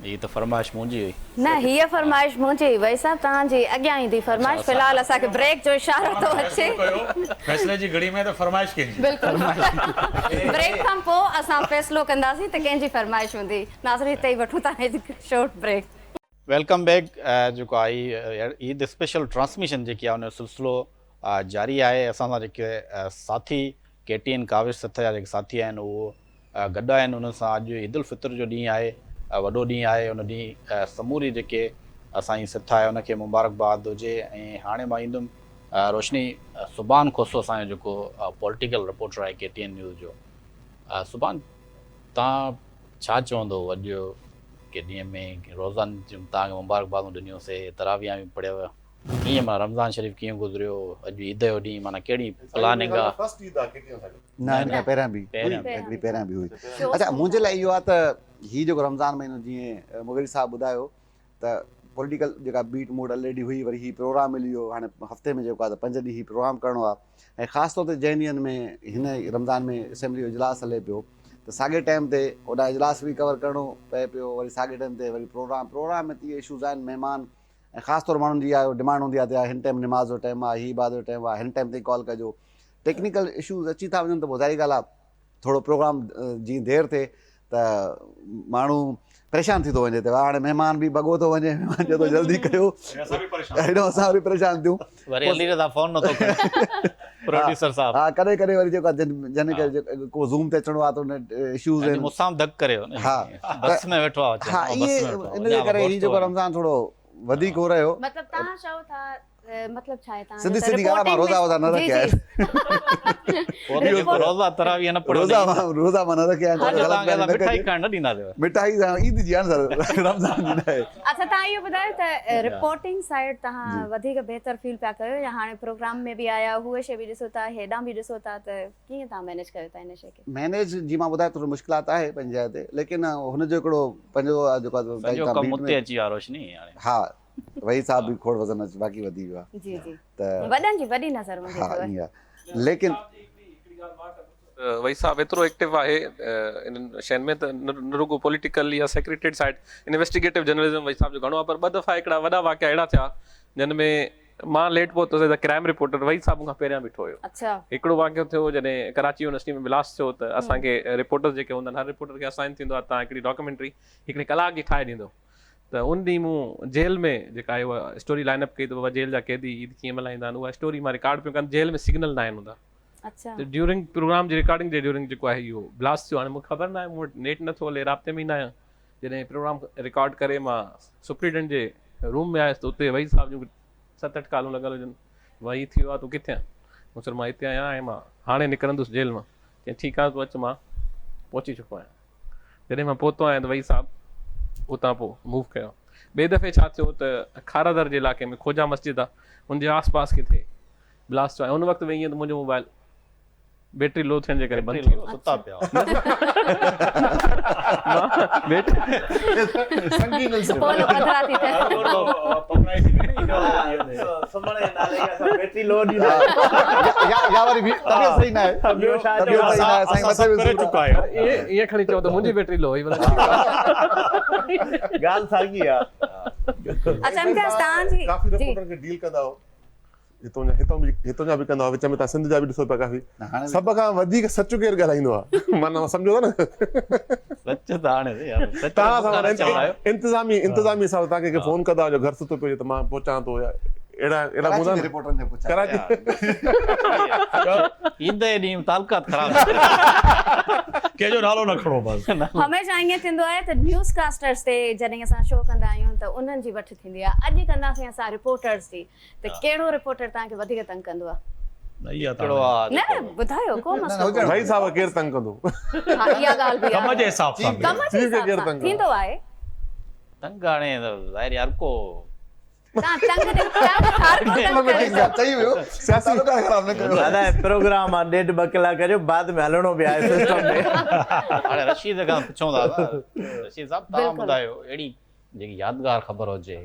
هي ته فرمائش منهنجي هئي. نه هيء فرمائش منهنجي هئي وحيد صاحب توهان جي اڳيان ايندي فرمائش في الحال اسان کي بريڪ جو اشارو ٿو اچي. فيصلي جي گهڙي ۾ ته فرمائش ڪنهن جي. بلڪل بريڪ کان پوء اسان فيصلو ڪنداسين ته ڪنهن جي فرمائش هوندي. ناظرين هتي ئي وٺون ٿا هڪ شارٽ بريڪ. Welcome back جيڪو آهي عيد اسپيشل ٽرانسميشن جيڪي آهي ان جو سلسلو جاري آهي اسان سان جيڪي ساٿي ڪي ٽي اين ڪاوش سٿ جا جيڪي ساٿي آهن اهو گڏ آهن انهن سان اڄ عيد الفطر جو ڏينهن آهي وڏو ڏينهن آهي ان ڏينهن سموري جيڪي اسان جي سٿ آهي ان کي مبارڪباد هجي ۽ هاڻي مان ايندم روشني سبحان کوسو اسان جو جيڪو پوليٽيڪل رپورٽر آهي ڪي ٽي اين نيوز جو سبحان تان ڇا چوندو اڄ ڪي ڏينهن ۾ روزن جون توهان کي مبارڪبادون ڏنيون سي تراويحان به پڙهيو ڪيئن معنيٰ رمضان شريف ڪيئن گذريو اڄ عيد جو ڏينهن معنيٰ ڪهڙي پلاننگ آ. فرسٽ عيد آ ڪي ٽي اين سان گڏ. نه ان کان پهريان به هئي هڪڙي پهريان به هئي اڇا منهنجي لاء اهو آ ته هي جيڪو رمضان مهينو جيئن مغيري صاحب ٻڌايو ته پوليٽيڪل جيڪا بيٽ موڊ الريڊي هئي وري هي پروگرام ملي ويو هاڻي هفتي ۾ جيڪو آهي ته پنج ڏينهن هي پروگرام ڪرڻو آهي ۽ خاص طور تي جنهن ڏينهن ۾ هن رمضان ۾ اسيمبلي جو اجلاس هلي پيو ته ساڳي ٽائيم تي هوڏانهن اجلاس به ڪور ڪرڻو پئي پيو وري ساڳي ٽائيم تي وري پروگرام پروگرام ۾ ته اهي اشوز آهن مهمان ۽ خاص طور ماڻهن جي اها ڊمانڊ هوندي آهي ته هن ٽائيم نماز جو ٽائيم آهي هي عبادت جو ٽائيم آهي هن ٽائيم تي ڪال ڪجو ٽيڪنيڪل اشوز اچي ٿا وڃن ته پوء ظاهري ڳالهه آهي ٿورو پروگرام جيئن دير ٿئي ته ماڻهو پريشان ٿي ٿو وڃي ته هاڻي مهمان به ڀڳو ٿو وڃي مهمان چئي ٿو جلدي ڪيو هيڏو اسان وري پريشان ٿيون وري علي رضا فون نٿو ڪري پروڊيوسر صاحب ها ڪڏهن ڪڏهن وري جيڪو جن کي ڪو زوم تي اچڻو آهي ته ان اشوز آهن مون سان ڌڪ ڪريو ها بس ۾ ويٺو آهي ها اهي ان جي ڪري هي جيڪو رمضان ٿورو وڌيڪ هو رهيو مطلب توهان چئو ٿا. مطلب ڇا آهي توهان سڌي سڌي ڳالهه مان روزا ووزا نه رکيا آهن. روزا تراويح نه پڙهيو روزا مان روزا مان نه رکيا آهن غلط بياني نه مٺائي کائڻ نه ڏينداسين. مٺائي عيد جي آهي نه سر رمضان جي نه آهي. اڇا توهان اهو ٻڌايو ته رپورٽنگ سائيڊ توهان وڌيڪ بهتر فيل پيا ڪيو يا هاڻي پروگرام ۾ به آيا هوء شي به ڏسو ٿا هيڏانهن به ڏسو ٿا ته ڪيئن توهان مينيج ڪيو ٿا ان شي کي؟ مينيج جي مان ٻڌايو ٿورو مشڪلات آهي پنهنجي جاء تي ليڪن هن جو هڪڙو پنهنجو جيڪو آهي سڄو ڪم اتي اچي ويو آهي روشني هاڻي. ها وحيد صاحب به کوڙ وزن اچ باقي وڌي ويو آهي جي جي ته وڏن جي وڏي نظر هوندي اٿو. ها ائين آهي ليڪن. وحيد صاحب ايترو ايڪٽو آهي انهن شين ۾ ته نه رڳو پوليٽيڪل يا secretariat side investigative journalism Waheed صاحب جو گهڻو آهي پر ٻه دفعا هڪڙا وڏا واقعا اهڙا ٿيا جن ۾ مان ليٽ پهتس as a crime reporter Waheed صاحب مون کان پهريان بيٺو هيو. هڪڙو واقعو ٿيو جڏهن ڪراچي يونيورسٽي ۾ بلاسٽ ٿيو ته اسان کي رپورٽرز جيڪي هوندا آهن هر رپورٽر کي اسائن ٿيندو آهي توهان هڪڙي ڊاڪيومينٽري هڪڙي ڪلاڪ جي ٺاهي ڏيندو ته ان ڏينهن مون جيل ۾ جيڪا آهي اها اسٽوري لائن اپ ڪئي ته بابا جيل جا قيدي عيد ڪيئن ملهائيندا آهن اها اسٽوري مان رڪارڊ پيو ڪيان جيل ۾ سگنل ناهن هوندا ته ڊيورنگ پروگرام جي رڪارڊنگ جي ڊيورنگ جيڪو آهي اهو بلاسٽ ٿيو هاڻي مونکي خبر ناهي مون وٽ نيٽ نٿو هلي رابطي ۾ ئي ناهيان جڏهن پروگرام رڪارڊ ڪري مان سپريڊنٽ جي روم ۾ آيس ته اتي وحيد صاحب جون ست اٺ ڪالون لڳل هجن وحيد ٿي ويو آهي تون ڪٿي آهين مون سر مان هتي آهيان ۽ مان هاڻي نڪرندس جيل مان چيائين ٺيڪ آهي تون اچ مان پهچي چڪو آهيان جڏهن مان پهتو آهيان ته وحيد صاحب اتان پوء موو ڪيو. ٻئي دفعي ڇا ٿيو ته کارادر جي علائقي ۾ کوجا مسجد آ ان جي آس پاس ڪٿي بلاسٽ ٿيو ۽ ان وقت به ائين ته منهنجو موبائل بيٽري لو ٿيڻ جي ڪري بند ٿي ويو. ستا پيا هئا. پول پڌرا ٿي ٿيا. سمهڻ جي نالي کي اسان بيٽري لو ڏيندا يا وري طبيعت صحيح ناهي. ٻيو ڇا طبيعت صحيح ناهي سائين مٿي ۾ ڪري چڪا آهيو. ائين کڻي چئو ته منهنجي بيٽري لو هئي ڀلا. ڳالهه ساڳي آ. اڇا امتياز توهان جي ڪافي رپورٽرن کي ڊيل ڪندا هو هتون جا هتون به هتون جا به ڪندا هئا وچ ۾ تان سنڌ جا به ڏسو پيا ڪافي سڀ کان وڌيڪ سچ ڪير ڳالهائيندو آ معنيٰ سمجهو ٿا نه سچ ته هاڻي يار سچ تان انتظامي انتظامي حساب تان کي فون ڪندا جو گهر ستو پيو هجي ته مان پهچان ٿو يا اهڙا اهڙا هوندا آهن رپورٽرن کي پڇا ڪراچي عيد جي ڏينهن تعلقات خراب ڪنهن جو نالو نه کڻو بس. هميشه ائين ٿيندو آهي ته نيوز ڪاسٽرز تي جڏهن اسان شو ڪندا آهيون ته انهن جي وٺ ٿيندي آهي اڄ ڪنداسين اسان رپورٽرز جي ته ڪهڙو رپورٽر توهان کي وڌيڪ تنگ ڪندو آهي؟ نه اها ته ڪهڙو آ نه نه ٻڌايو ڪو مسئلو ڪونهي. ڀائي صاحب ڪير تنگ ڪندو؟ ها اها ڳالهه به آهي. ڪم جي حساب سان ڪم جي حساب سان ٿيندو آهي. تنگ هاڻي ظاهر هر ڪو تان تنگ تنگ هر ڪو تنگ ڪري ٿو. چئي ويو سياسي خراب نه ڪيو. دادا پروگرام آ ڏيڍ ٻه ڪلاڪ جو بعد ۾ هلڻو به آهي سسٽم ۾. هاڻي رشيد کان پڇون ٿا رشيد صاحب تان ٻڌايو اهڙي جيڪي يادگار خبر هجي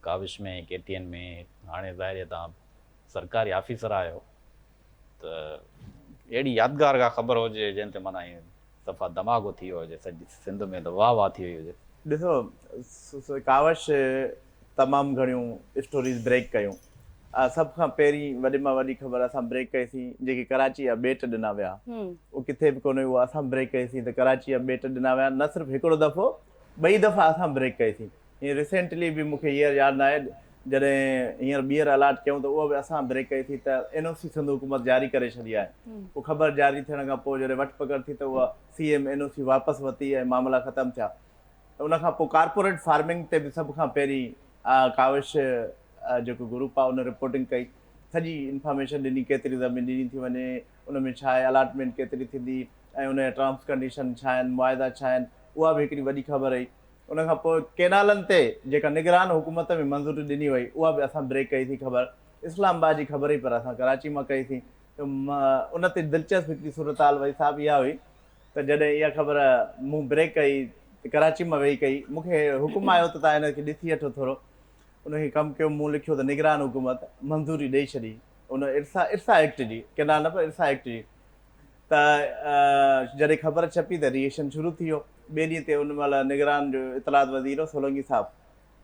ڪاوش ۾ ڪي ٽي اين ۾ هاڻي ظاهر آهي توهان سرڪاري آفيسر آهيو ته اهڙي يادگار ڪا خبر هجي جنهن تي معنيٰ ائين صفا دماغو ٿي ويو هجي سڄي سنڌ ۾ ته واهه واهه ٿي وئي هجي. ڏسو ڪاوش تمام گهڻيون اسٽوريز بريڪ ڪيون سڀ کان پهرين وڏي مان وڏي خبر اسان بريڪ ڪئي سين جيڪي ڪراچي جا ٻيٽ ڏنا ويا اهو ڪٿي به ڪونهي اهو اسان بريڪ ڪئي سين ته ڪراچي جا ٻيٽ ڏنا ويا نه صرف هڪڙو دفعو ٻئي دفعا اسان بريڪ ڪئي سين هينئر ريسينٽلي به مون کي هينئر ياد ناهي جڏهن هينئر ٻيهر الاٽ ڪيائون ته اها به اسان بريڪ ڪئي ٿي ته اين او سي سنڌ حڪومت جاري ڪري ڇڏي آهي پوء خبر جاري ٿيڻ کان پوء جڏهن وٺ پڪڙ ٿي ته اها سي ايم اين او سي واپس ورتي ۽ معاملا ختم ٿيا ان کان پوء ڪارپوريٽ فارمنگ تي به سڀ کان پهرين ڪاوش جيڪو گروپ آهي ان رپورٽنگ ڪئي سڄي انفارميشن ڏني ڪيتري زمين ڏني ٿي وڃي ان ۾ ڇا آهي الاٽمينٽ ڪيتري ٿيندي ۽ ان جا ٽرمس ڪنڊيشن ڇا آهن معاهدا ڇا آهن اها به هڪڙي وڏي خبر هئي ان کان پوء ڪينالن تي جيڪا نگران حڪومت ۾ منظوري ڏني وئي اها به اسان بريڪ ڪئي سين خبر اسلام آباد جي خبر هئي پر اسان ڪراچي مان ڪئي سين ته ان تي دلچسپ هڪڙي صورتحال وئي صاحب اها هئي ته جڏهن اها خبر مون بريڪ ڪئي ته ڪراچي مان ويهي ڪئي مون کي حڪم آيو ته توهان هن کي ڏسي وٺو ٿورو ان کي ڪم ڪيو مون لکيو ته نگران حڪومت منظوري ڏئي ڇڏي ان ارسا ارسا ايڪٽ جي ڪينال نه پر ارسا ايڪٽ جي ته جڏهن خبر ڇپي ته ري ايڪشن شروع ٿي ويو. ٻئي ڏينهن تي ان مهل نگران جو اطلاعات وزير هو سولنگي صاحب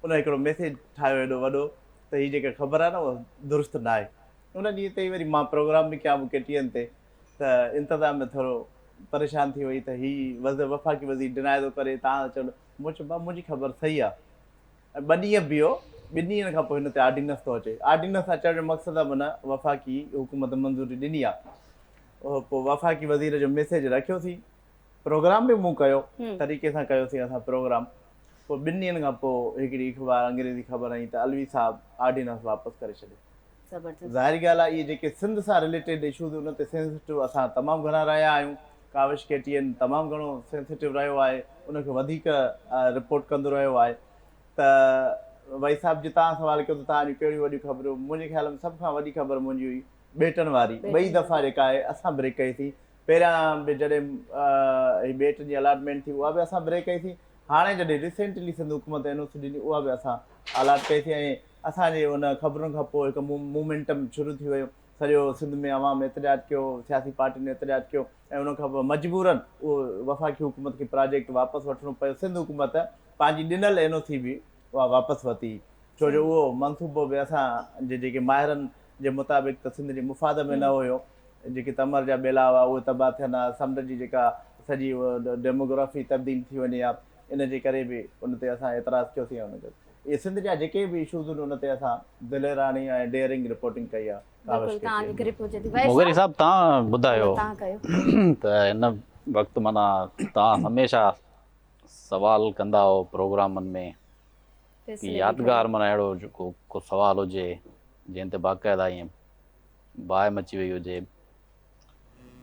ان هڪڙو ميسيج ٺاهيو ايڏو وڏو ته هي جيڪا خبر آهي نه اها درست ناهي. ان ڏينهن تي ئي وري مان پروگرام به ڪيان ڪي ٽي اين تي ته انتظاميه ٿورو پريشان ٿي وئي ته هي وفاقي وزير ڊنائي ٿو ڪري توهان ٿا چئو مون چيو ڀاء منهنجي خبر صحيح آهي. ۽ ٻه ڏينهن بيهو، ٻن ڏينهن کان پوء هن تي آرڊيننس ٿو اچي. آرڊيننس اچڻ جو مقصد آهي معنيٰ وفاقي حڪومت منظوري ڏني آهي. پوء وفاقي وزير جو ميسيج رکيوسين. پروگرام به مون ڪيو، طريقي سان ڪيوسين اسان پروگرام. پوء ٻن ڏينهن کان پوء هڪڙي اخبار انگريزي خبر آئي ته علوي صاحب آرڊيننس واپس ڪري ڇڏيو. ظاهري ڳالهه آهي اهي جيڪي سنڌ سان رليٽيڊ اشوز ان تي سينسٽو اسان تمام گهڻا رهيا آهيون. ڪاوش ڪي ٽي اين تمام گهڻو سينسيٽو رهيو آهي ان کي وڌيڪ رپورٽ ڪندو رهيو آهي ته وحيد صاحب جي توهان سوال ڪيو ته توهان جون ڪهڙيون وڏيون خبرون منهنجي خيال ۾ سڀ کان وڏي خبر منهنجي هئي ٻيٽن واري ٻئي دفعا جيڪا آهي اسان بريڪ ڪئي سين پهريان به جڏهن هي ٻيٽ جي الاٽمينٽ ٿي اها به اسان بريڪ ڪئي سين هاڻي جڏهن ريسينٽلي سنڌ حڪومت اين او سي ڏني اها به اسان الاٽ ڪئي سين ۽ اسان جي ان خبرن کان پوء هڪ مومينٽم شروع ٿي ويو سڄو سنڌ ۾ عوام احتجاج ڪيو سياسي پارٽين احتجاج ڪيو ۽ ان کان پوء مجبورن اهو وفاقي حڪومت کي پراجيڪٽ واپس وٺڻو پيو سنڌ حڪومت پنهنجي ڏنل اين او سي به اها واپس ورتي ڇو جو اهو منصوبو به اسان جي جيڪي ماهرن جي مطابق ته سنڌ جي مفاد ۾ نه هيو جيڪي تمر جا ٻيلا هئا اهي تباهه ٿين ها سمنڊ جي جيڪا سڄي ڊيموگرافي تبديل ٿي وڃي ها ان جي ڪري به ان تي اسان اعتراض ڪيوسين ۽ ان کي اهي سنڌ جا جيڪي به اشوز آهن ان تي اسان دليراڻي ۽ ڊيئرنگ رپورٽنگ ڪئي آهي ڪاوش بلڪل ڪي توهان ٽي جي گرپ هجي ٿي وحيد مغيري صاحب صاحب توهان ٻڌايو توهان ڪيو. ته هن وقت معنيٰ توهان هميشه سوال ڪندا هو پروگرامن ۾ ڪي فيصلي به يادگار ڪيو. معنيٰ اهڙو جيڪو ڪو سوال هجي جنهن تي باقاعده ائين باهه مچي وئي هجي.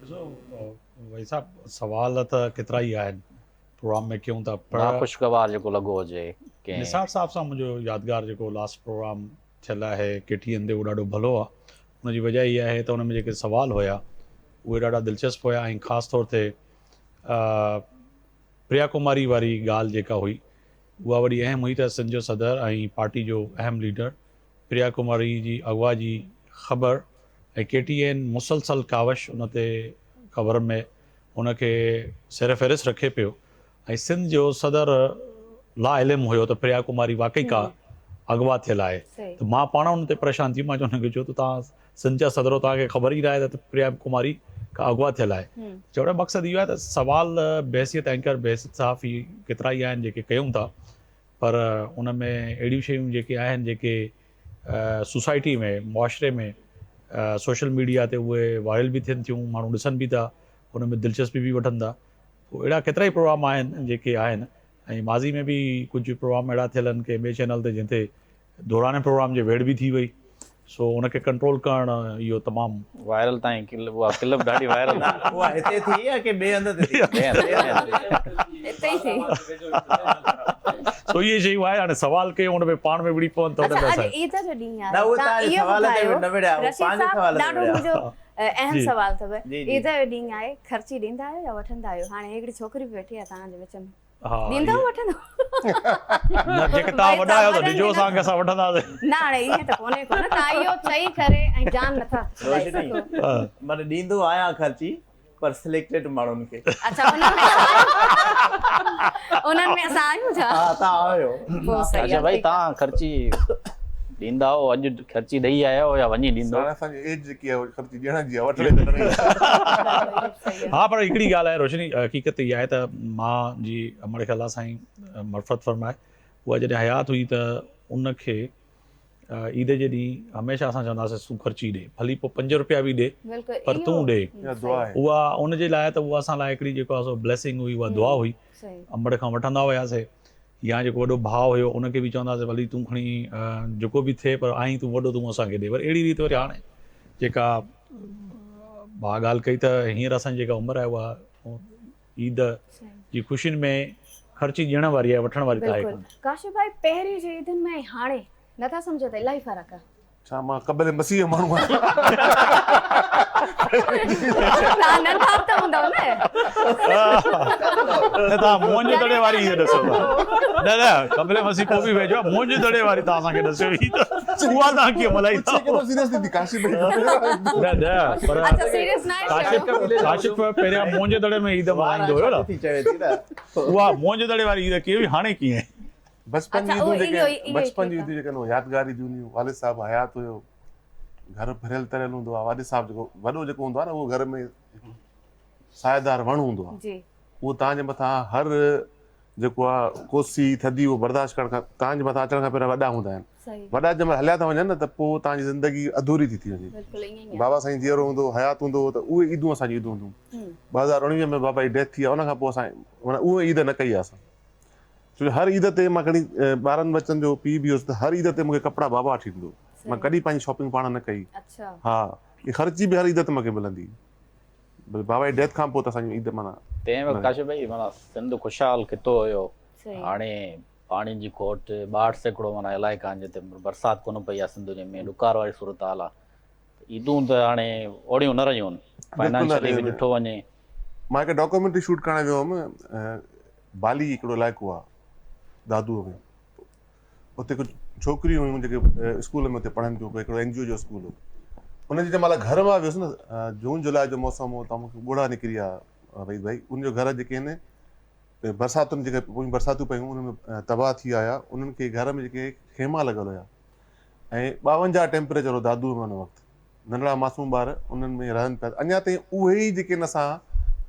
ڏسو وحيد صاحب سوال ته ڪيترا ئي آهن پروگرام ۾ ڪيون ٿا پر ناخوشگوار جيڪو لڳو هجي ڪنهن. نثار صاحب سان منهنجو يادگار جيڪو لاسٽ پروگرام ٿيل آهي ڪي ٽي اين تي اهو ڏاڍو ڀلو آهي ان جي وجه اها آهي ته ان ۾ جيڪي سوال هيا اهي ڏاڍا دلچسپ هيا ۽ خاص طور تي پريا ڪماري واري ڳالهه جيڪا هئي اها وڏي اهم هئي ته سنڌ جو صدر ۽ پارٽي جو اهم ليڊر پريا ڪماري جي اغوا جي خبر ۽ ڪي ٽي اين مسلسل ڪاوش ان تي خبر ۾ ان کي سر فهرست رکي پيو ۽ سنڌ جو صدر لا علم هيو ته پريا ڪماري واقعي ڪا اغوا ٿيل آهي ته مان پاڻ ان تي پريشان ٿي مان ان کي چيو ته توهان سنڌ جا صدر هو توهان کي خبر ئي ناهي ته پريا ڪماري ڪا اغوا ٿيل آهي چوڻ جو مقصد اهو آهي ته سوال بحيثيت اينڪر بحيثيت صحافي ڪيترا ئي آهن جيڪي ڪيون ٿا پر ان ۾ اهڙيون شيون جيڪي آهن جيڪي سوسائٽي ۾ معاشري ۾ سوشل ميڊيا تي اهي وائرل به ٿين ٿيون ماڻهو ڏسن به ٿا ان ۾ دلچسپي به وٺن ٿا پوء اهڙا ڪيترا ئي پروگرام آهن جيڪي آهن ۽ ماضي ۾ به ڪجهه پروگرام اهڙا ٿيل آهن ڪنهن ٻئي چينل تي جنهن تي دوران پروگرام جي ويڙهه به ٿي وئي سو ان کي ڪنٽرول ڪرڻ اهو تمام وائرل تائين اها ڪلپ ڏاڍي وائرل ٿي. اها هتي ٿي يا ڪنهن ٻئي هنڌ تي ٿي؟ ٻئي هنڌ هتي ئي ٿي. سو اهي شيون آهن هاڻي سوال ڪيون ان ۾ پاڻ ۾ وڙهي پون ته ان ۾ اڇا اڄ اسان عيد جو ڏينهن نه آهي اهي توهان توهان جي اهو سوال تي ٻڌايو نه وڙهيا اهي رشيد پنهنجي صاحب سوال تي ڏاڍو وڙهيا. منهنجو اهم جي. سوال اٿو جي جي. عيد جو ڏينهن آهي خرچي ڏيندا آهيو يا وٺندا آهيو هاڻي هڪڙي ڇوڪري به ويٺي آهي توهان جي وچ ۾ ها ڏيندؤ وٺندؤ؟ نه جيڪي توهان وڏا آهيو ته ڏجو اسان کي اسان وٺنداسين. نه هاڻي ائين ته ڪونهي ڪو نه توهان اهو چئي ڪري ۽ جان نٿا ڇڏائي سگهو. معنيٰ ڏيندو آهيان خرچي پر سليڪٽيڊ ماڻهن کي. اڇا انهن ۾ انهن ۾ اسان آهيون ڇا؟ ها توهان آهيو. پوء صحيح اڇا آهي ڀائي ٺيڪ آهي. توهان خرچي ڏيندا آهيو اڄ خرچي ڏئي آيا آهيو يا وڃي ڏيندو؟ هاڻي اسان جي ايج جيڪي آهي خرچي ڏيڻ جي آهي وٺڻ جي ته نه آهي. ها پر هڪڙي ڳالهه آهي روشني حقيقت اها آهي ته مان جي امڙ کي الله سائين مغفرت فرمائي اها جڏهن حيات هئي ته ان کي عيد جي ڏينهن هميشه اسان چوندا هئاسين تون خرچي ڏي ڀلي پوء 5 روپيا به ڏي پر تون ڏي اها ان جي لاء ته اها اسان لاء هڪڙي جيڪو آهي سو بليسنگ هئي اها دعا هئي امڙ کان وٺندا هياسي يا جيڪو وڏو ڀاء هيو ان کي به چوندا هئاسين ڀلي تون کڻي جيڪو به ٿئي پر آهين تون وڏو تون اسان کي ڏي پر اهڙي ريت وري هاڻي جيڪا ڀاء ڳالهه ڪئي ته هينئر اسان جي جيڪا عمر آهي اها عيد جي خوشين ۾ خرچي ڏيڻ واري آهي وٺڻ واري ته آهي ڪانه. ڪاشف ڀائي پهرين جي عيدن ۾ ۽ هاڻي نٿا سمجهو ته الاهي فرق آهي. ڇا مان قبل مسيح جو ماڻهو آهيان؟ توهان ننڍا به ته هوندؤ نه. نه توهان موهن جو دڙي واري عيد ڏسو ٿا. نه نه قبل مسيح پوء به ويجهو آهي موهن جي دڙي واري توهان اسان کي ڏسيو عيد اها توهان ڪيئن ملهائيندا پڇي ڪيترو سيريس ٿي ٿي ڪاشف ڀائي. نه نه پر اڇا سيريس ناهي ڪاشف ڪاشف پهريان موهن جي دڙي ۾ عيد ملهائيندو هيو نه. اها موهن جي دڙي واري عيد ڪيئن هئي هاڻي ڪيئن آهي؟ بچپن جون عيدون جيڪي بچپن جون عيدون جيڪي آهن اهي يادگار عيدون هونديون والد صاحب حيات هيو گهر ڀريل تريل هوندو آهي والد صاحب جيڪو وڏو جيڪو هوندو آهي نه اهو گهر ۾ سائيدار وڻ هوندو آهي اهو توهان جي مٿان هر جيڪو آهي ڪوسي ٿڌي اهو برداشت ڪرڻ کان توهان جي مٿان اچڻ کان پهريان وڏا هوندا آهن وڏا جنهن مهل هليا ٿا وڃن نه ته پوء توهان جي زندگي اڌوري ٿي ٿي وڃي بابا سائين جيئرو هوندو هو حيات هوندو هو ته اهي عيدون اسان جون عيدون هونديون 2019 ۾ بابا جي ڊيٿ ٿي آهي ان کان پوء اسان معنيٰ اهي عيد نه ڪئي آهي اسان. ڇو جو هر عيد تي مان کڻي ٻارن ٻچن جو پيء به هيس ته هر عيد تي مون کي ڪپڙا بابا وٺي ڏيندو هو. مان ڪڏهن پنهنجي شاپنگ پاڻ نه ڪئي. ها هي خرچي به هر عيد تي مون کي ملندي هئي. بس بابا جي ڊيٿ کان پوء ته اسان جون عيد معنيٰ. تنهن وقت ڪاشف ڀائي معنيٰ سنڌ خوشحال خطو هيو. هاڻي پاڻي جي کوٽ 62% معنيٰ علائقا آهن جتي برسات ڪونه پئي آهي سنڌ جي ۾ ڏڪار واري صورتحال آهي. عيدون ته هاڻي اوڙيون نه رهيون آهن فنانشلي به ڏٺو وڃي. مان هڪ ڊاڪيومينٽري شوٽ ڪرڻ ويو هيم بالي هڪڙو علائقو آهي دادوء ۾ اتي ڪجهه ڇوڪريون هيون جيڪي اسڪول ۾ اتي پڙهن پيون هڪڙو اين جي او جو اسڪول هو ان جي جنهن مهل گهر مان ويس نه جون جولاء جو موسم هو ته مون کي ڳوڙها نڪري ويا وحيد ڀائي ان جو گهر جيڪي آهن برساتن جيڪي پويون برساتون پيون ان ۾ تباهه ٿي آيا انهن کي گهر ۾ جيڪي خيما لڳل هيا ۽ 52 ٽيمپريچر هو دادوء ۾ ان وقت ننڍڙا معصوم ٻار انهن ۾ رهن پيا اڃا تائين اهي ئي جيڪي ان سان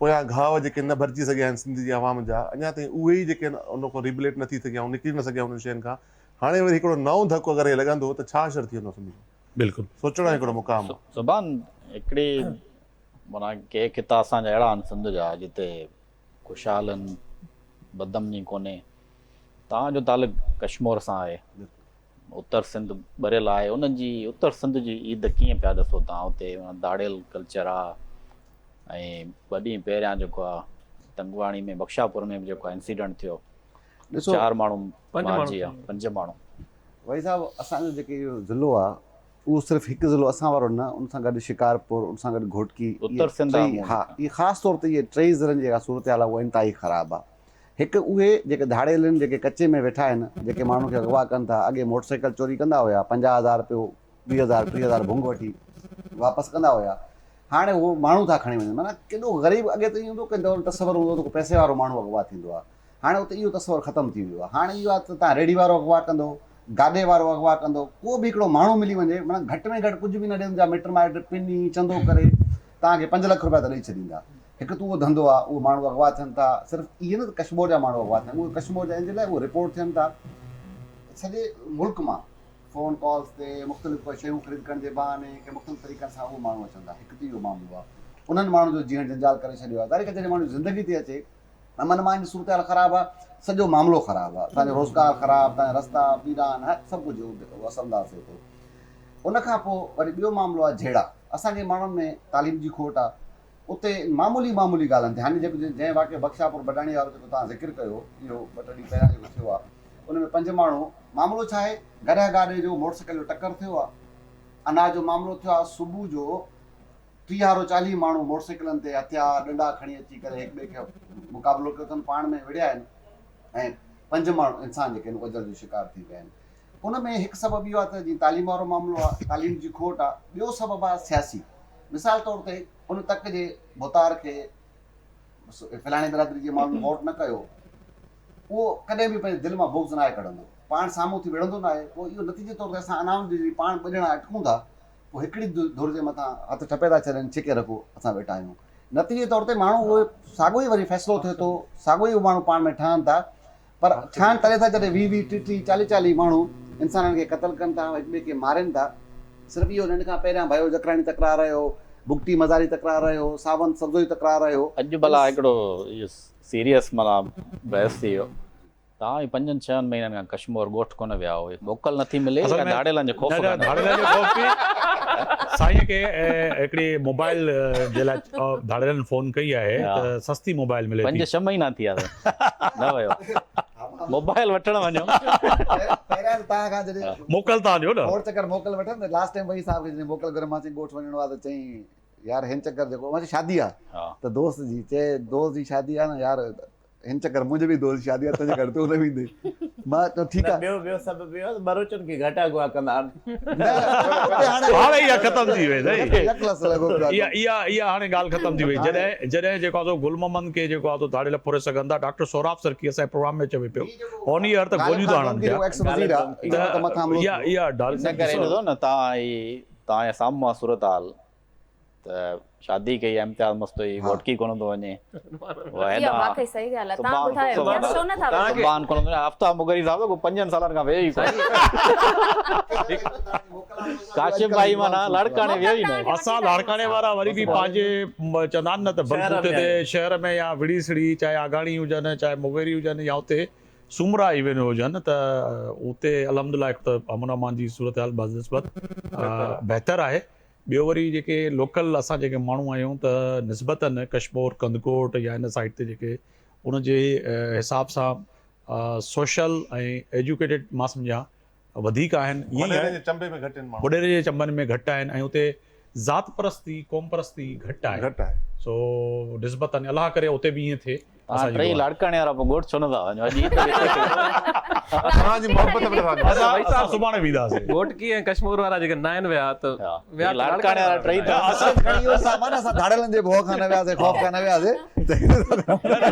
پويان گهاء جيڪي نه ڀرجي سگهيا آهن سنڌ جي عوام جا اڃا تائين اهي ئي جيڪي ان کان ريبليٽ نه ٿي سگهيا نڪري نه سگهيا انهن شين کان هاڻي وري هڪڙو نئون ڌڪ اگر هي لڳندو ته ڇا حشر ٿي ويندو سنڌ جو بلڪل سوچڻ جو هڪڙو مقام آهي. زبان هڪڙي معنيٰ ڪي خطا اسان جا اهڙا آهن سنڌ جا جتي خوشحال آهن بدامني ڪونهي توهان جو تعلق ڪشمور سان آهي اتر سنڌ ٻريل آهي انهن جي اتر سنڌ جي عيد ڪيئن پيا ڏسو توهان اتي ڌاڙيل ڪلچر آ ۽ ٻه ڏينهن پهريان جيڪو آ تنگواڻي ۾ بخشاپور ۾ به جيڪو آ انسيڊنٽ ٿيو ڏسو چار ماڻهو مارجي ويا پنج ماڻهو. وحيد صاحب اسان جو جيڪي اهو ضلعو آ اهو صرف هڪ ضلعو اسان وارو نه ان سان گڏ شڪارپور ان سان گڏ گهوٽڪي اتر سنڌ آ ها اهي خاص طور تي اهي ٽئي ضلعن جي جيڪا صورتحال آ اها انتهائي خراب آ هڪ اهي جيڪي ڌاڙيل آهن جيڪي ڪچي ۾ ويٺا آهن جيڪي ماڻهن کي اغوا ڪن ٿا اڳي موٽر سائيڪل چوري ڪندا هيا 50 هزار رپيو 20 هزار 30 هزار ڀونگ وٺي واپس ڪندا هيا هاڻي هو ماڻهو ٿا کڻي وڃن معنيٰ ڪيڏو غريب اڳي ته ائين هوندو ڪنهن تصور هوندو ته ڪو پئسي وارو ماڻهو اغوا ٿيندو آهي هاڻي اتي اهو تصور ختم ٿي ويو آهي هاڻي اهو آهي ته تان ريڙهي وارو اغوا ڪندو گاڏي وارو اغوا ڪندو ڪو به هڪڙو ماڻهو ملي وڃي معنيٰ گهٽ ۾ گهٽ ڪجهه به نه ڏين جا مٽ مائٽ پني چندو ڪري توهان کي 5 لک رپيا ته ڏئي ڇڏيندا. هڪ ته اهو ڌنڌو آهي، اهي ماڻهو اغوا ٿين ٿا، صرف اهي نه ته ڪشمور جا ماڻهو اغوا ٿين، اهي ڪشمور جا ان جي لاء اهي رپورٽ ٿين ٿا سڄي ملڪ مان فون ڪالز تي مختلف شيون خريد ڪرڻ جي بهاني ڪي مختلف طريقن سان اهي ماڻهو اچن ٿا. هڪ ته اهو معاملو آهي انهن ماڻهن جو جيئڻ جنجال ڪري ڇڏيو آهي. ظاهري ڳالهه جڏهن ماڻهو جي زندگي تي اچي امن امان جي صورتحال خراب آهي سڄو معاملو خراب آهي توهان جو روزگار خراب توهان جا رستا پيران هر سڀ ڪجهه اثر انداز ٿئي ٿو. ان کان پوء وري ٻيو معاملو آهي جهيڙا. اسان جي ماڻهن ۾ تعليم جي کوٽ آهي. اتي معمولي معمولي ڳالهن تي هاڻي جيڪو جنهن واقعي بخشاپور بڊاڻي وارو جيڪو توهان ذڪر ڪيو اهو ٻه ٽي ڏينهن پهريان جيڪو ٿيو آهي ان ۾ پنج ماڻهو معاملو ڇا آهي گڏهه گاڏي جو موٽر سائيڪل جو ٽڪر ٿيو آهي انا جو معاملو ٿيو آهي صبح جو ٽيهارو 40 ماڻهو موٽر سائيڪلن تي هٿيار ڏنڊا کڻي اچي ڪري هڪ ٻئي کي مقابلو ڪيو اٿن پاڻ ۾ وڙهيا آهن ۽ پنج ماڻهو انسان جيڪي آهن اجل جو شڪار ٿي ويا آهن. ان ۾ هڪ سبب اهو آهي ته جيئن تعليم وارو معاملو آهي، تعليم جي کوٽ آهي، ٻيو سبب آهي سياسي. مثال طور تي ان تڪ جي ڀوتار کي فلاڻي برادري جي ماڻهن ووٽ نه ڪيو، اهو ڪڏهن به پنهنجي دل مان بغض ناهي ڪڍندو، پاڻ سامهون ٿي وڙهندو ناهي، پوء اهو نتيجي طور تي اسان انائن جي جڏهن پاڻ ٻه ڄڻا اٽڪون ٿا، پوء هڪڙي ڌر جي مٿان هٿ ٺپي ٿا ڇڏين، ڇڪي رکو اسان ويٺا آهيون. نتيجي طور تي ماڻهو اهو ساڳيو ئي وري فيصلو ٿئي ٿو، ساڳيو ئي ماڻهو پاڻ ۾ ٺهن ٿا، پر ٺهن تڏهن ٿا جڏهن 20 20 30 30 40 40 ماڻهو انسانن کي قتل ڪن ٿا، هڪ ٻئي کي مارين ٿا. صرف اهو نه، ان کان پهريان ڀيو جکراڻي تڪرار رهيو، بگٽي مزاري تڪرار رهيو، ساوند سبزوئي تڪرار رهيو. اڄ ڀلا هڪڙو اهو سيريس معنيٰ بحث ٿي ويو. توهان به پنجن ڇهن مهينن کان ڪشمور ڳوٺ ڪونه ويا هئو. موڪل نٿي ملي اصل يا ۾ ڌاڙيلن جو خوف نه نه ڪانهي؟ ڌاڙيلن جو خوف به سائين کي هڪڙي موبائل جي لاء ڌاڙيلن فون ڪئي آهي ته سستي موبائل ملي پنج ٿي. ڇهه مهينا ٿي ويا نه ويو موبائل وٺڻ وڃو. پهريان ته توهان کان جڏهن موڪل توهان ڏيو نه. کوڙ چڪر موڪل وٺن ته لاسٽ ٽائيم وحيد صاحب کي جڏهن موڪل گهريم مان چيم ڳوٺ وڃڻو آهي ته چيائين يار هن چڪر جيڪو مان چيو شادي آهي ته دوست جي چي دوست جي شادي آهي نه يار هن چڪر منهنجي به دوست جي شادي آهي تنهنجي گهر تون نه ويندين مان چيو ٺيڪ آهي. ٻيو ٻيو سبب اهو آهي ته ٻروچن کي گهٽ اغوا ڪندا آهن. نه اتي هاڻي هاڻي اها ختم ٿي وئي سائين. يڪلس لڳو پيو آهي. اها اها اها هاڻي ڳالهه ختم ٿي وئي جڏهن جڏهن جيڪو آهي سو گل محمد کي جيڪو آهي سو ڌاڙيل ڦري سگهن ٿا ڊاڪٽر سهراب سرڪي اسان جي پروگرام ۾ چوي پيو آن ايئر ته غالب گوليون ٿا خان هڻن ڊومڪي پيا جيڪو ايڪس وزير آهي ته ان مٿان حملو اها ٿيو. اها ڊال ان ڪري ڏسو نه توهان هي توهان جي سامهون آهي صورتحال ته شادي ڪئي آ امتياز مستوئي گهوٽڪي ڪونه ٿو وڃي اها واقعي صحيح ڳالهه آ تان ٻڌايو امتياز ڇو نه ٿا وڃو. سبحان ڪونه ٿو وڃي آفتاب مغري صاحب ته پنجن سالن کان ويو ئي ڪونه ڪاشف ڀائي معنيٰ لاڙڪاڻي ويو ئي نه. اسان لاڙڪاڻي وارا وري به پنهنجي چوندا آهن نه ته بل بوتي تي شهر ۾ يا وڙهي سڙهي چاهي آگاڻي هجن چاهي مغيري هجن يا اتي سومرا ايون هجن ته اتي الحمدلله هڪ ته امن امان جي صورتحال بنسبت بهتر آهي ٻيو وري جيڪي لوڪل اسان جيڪي ماڻهو آهيون ته نسبتن ڪشمور ڪنڌڪوٽ يا ان سائيڊ تي جيڪي ان جي حساب سان سوشل ۽ ايجوڪيٽيڊ مان سمجهان وڌيڪ آهن ائين ئي وڏيري جي چنبي ۾ گهٽ آهن ماڻهو. وڏيري جي چنبن ۾ گهٽ آهن ۽ اتي ذات پرستي قوم پرستي گهٽ آهي گهٽ آهي. سو نسبتن الله ڪري اتي به ائين ٿئي توهان اسان جي ٽئي دعا آهي. لاڙڪاڻي وارا پوء ڳوٺ ڇو نه ٿا وڃو اڄ عيد به اتي ٿئي. توهان جي محبت ۾ نٿا وڃون. اسان سڀاڻي وينداسين. گهوٽڪي ۽ ڪشمور وارا جيڪي ناهن ويا ته ويا ته لاڙڪاڻي وارا ٽئي ته اسان کڻي اهو سامان اسان ڌاڙيلن جي ڀؤ کان نه وياسين خوف کان نه وياسين.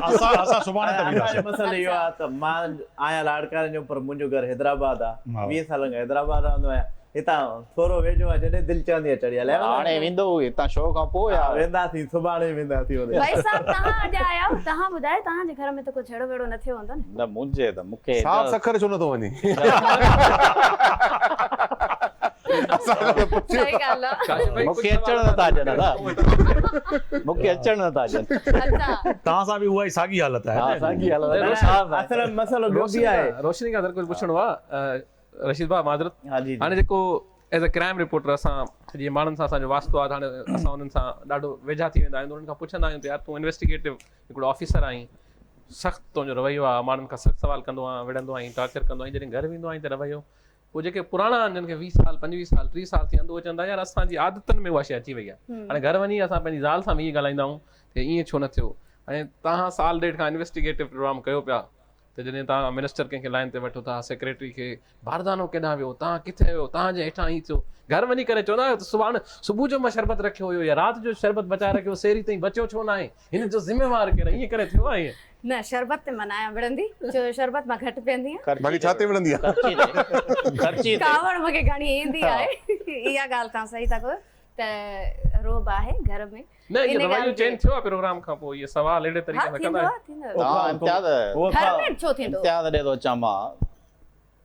اسان اسان سڀاڻي ته اسان وينداسين. جو مسئلو اهو آهي ته مان آهيان لاڙڪاڻي جو پر منهنجو گهر حيدرآباد آهي. 20 سالن کان حيدرآباد رهندو آهيان. هتان ٿورو ويجهو آهي جڏهن دل چوندي آهي چڙهي هليا ويندا هاڻي ويندو هتان شو کان پوء يا ها وينداسين سڀاڻي وينداسين هوڏي. ڀائي صاحب توهان اڄ آيا آهيو توهان ٻڌايو توهان جي گهر ۾ ته ڪو جهيڙو ويڙو نه ٿيو هوندو نه. نه منهنجي ته مون کي صاحب سکر ڇو نٿو وڃي. اسان کان ته پڇيو. صحيح ڳالهه آ. مون کي اچڻ نٿا ڏين ادا مون کي اچڻ نٿا ڏين. اڇا. توهان سان به اها ئي ساڳي حالت آهي ها نه. ساڳي حالت آهي. اصل ۾ مسئلو ٻيو به آهي. روشني کان ذرا ڪجهه پڇڻو آ رشيد ڀاء معذرت ها جي هاڻي جيڪو ايز اي ڪرائم رپورٽر اسان جيئن ماڻهن سان اسان جو واسطو آ ته هاڻي اسان انهن سان ڏاڍو ويجها ٿي ويندا آهيون ته انهن کان پڇندا آهيون ته يار تون انويسٽيگيٽو هڪڙو آفيسر آهين سخت تنهنجو رويو آ ماڻهن کان سخت سوال ڪندو آهين وڙهندو آهين ٽارچر ڪندو آهين جڏهن گهر ويندو آهين ته رويو پوء جيڪي پراڻا آهن جن کي 20 سال 25 سال 30 سال ٿي ويا آهن ته اهي چوندا يار اسان جي عادتن ۾ اها شيء اچي وئي آهي هاڻي گهر وڃي اسان پنهنجي زال سان به ائين ڳالهائيندا آهيون ته ائين ڇو نه ٿيو ۽ توهان سال ڏيڍ کان انويسٽيگيٽو پروگرام ڪيو پيا ته جڏهن توهان منسٽر ڪنهن کي لائين تي وٺو ٿا سيڪريٽري کي باردانو ڪيڏانهن ويو توهان ڪٿي ويو توهان جي هيٺان هي ٿيو گهر وڃي ڪري چوندا آهيو ته سڀاڻ صبح جو مان شربت رکيو هيو يا رات جو شربت بچائي رکيو سيري تائين بچيو ڇو ناهي هن جو ذميوار ڪير ائين ڪري ٿيو آهي ائين نه شربت تي مان ناهيان وڙهندي ڇو جو شربت مان گهٽ پيئندي آهيان. باقي ڇا تي وڙهندي آهين؟ خرچي تي خرچي تي. ڪاوڙ مون کي گهڻي ايندي آهي اها ڳالهه توهان صحيح ٿا ڪيو ته رعب آهي گهر ۾ نه اهو ان رويو ڳالهه چينج جي ٿيو آهي پروگرام کان پوء اهي سوال اهڙي ها طريقي سان ٿيندو ڪندا آهي آهيو. ٿيندو توهان آهي امتياز گهر ۾ ڇو ٿيندو. امتياز ڏي ٿو اچان مان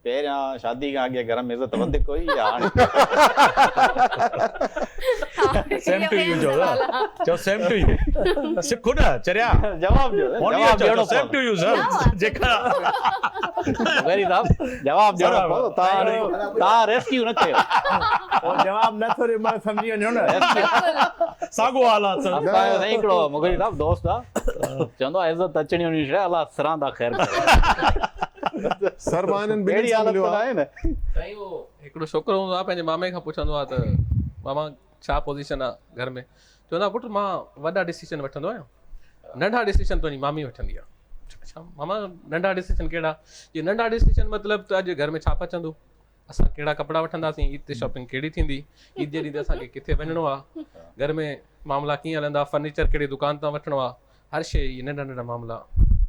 پهريان شادي کان اڳي گهر ۾ عزت وڌيڪ هئي يا هاڻي؟ سيم ٽو يو چئو چئو سيم ٽو يو سک نه چريا جواب ڏيو جواب ڏيڻو سيم ٽو يو سر جيڪا غري صاحب جواب ڏيڻو پوندو تان تان ريسڪيو نه ڪيو او جواب نه ٿو ڏي مان سمجهي وڃو نه ساڳو حال آ سر اسان جو سائين هڪڙو مغري صاحب دوست آ چوندو آ عزت اچڻي وڃڻي شي الله سران دا خير ڪري سر مان انهن ٻنهي اهڙي سان حالت مليو ته آهيان. ناهي نه. سائين اهو هڪڙو ڇوڪرو هوندو آهي پنهنجي مامي کان پڇندو آهي ته ماما ڇا پوزيشن آهي گهر ۾ چوندو آهي پٽ مان وڏا ڊسيشن وٺندو آهيان ننڍا ڊسيشن تنهنجي مامي وٺندي آهي اڇا ماما ننڍا ڊسيشن ڪهڙا جي ننڍا ڊسيشن مطلب ته اڄ گهر ۾ ڇا پچندو اسان ڪهڙا ڪپڙا وٺنداسين عيد تي شاپنگ ڪهڙي ٿيندي عيد جي ڏينهن تي اسان کي ڪٿي وڃڻو آهي گهر ۾ معاملا ڪيئن هلندا فرنيچر ڪهڙي دڪان تان وٺڻو آهي هر شيء اهي ننڍا ننڍا معاملا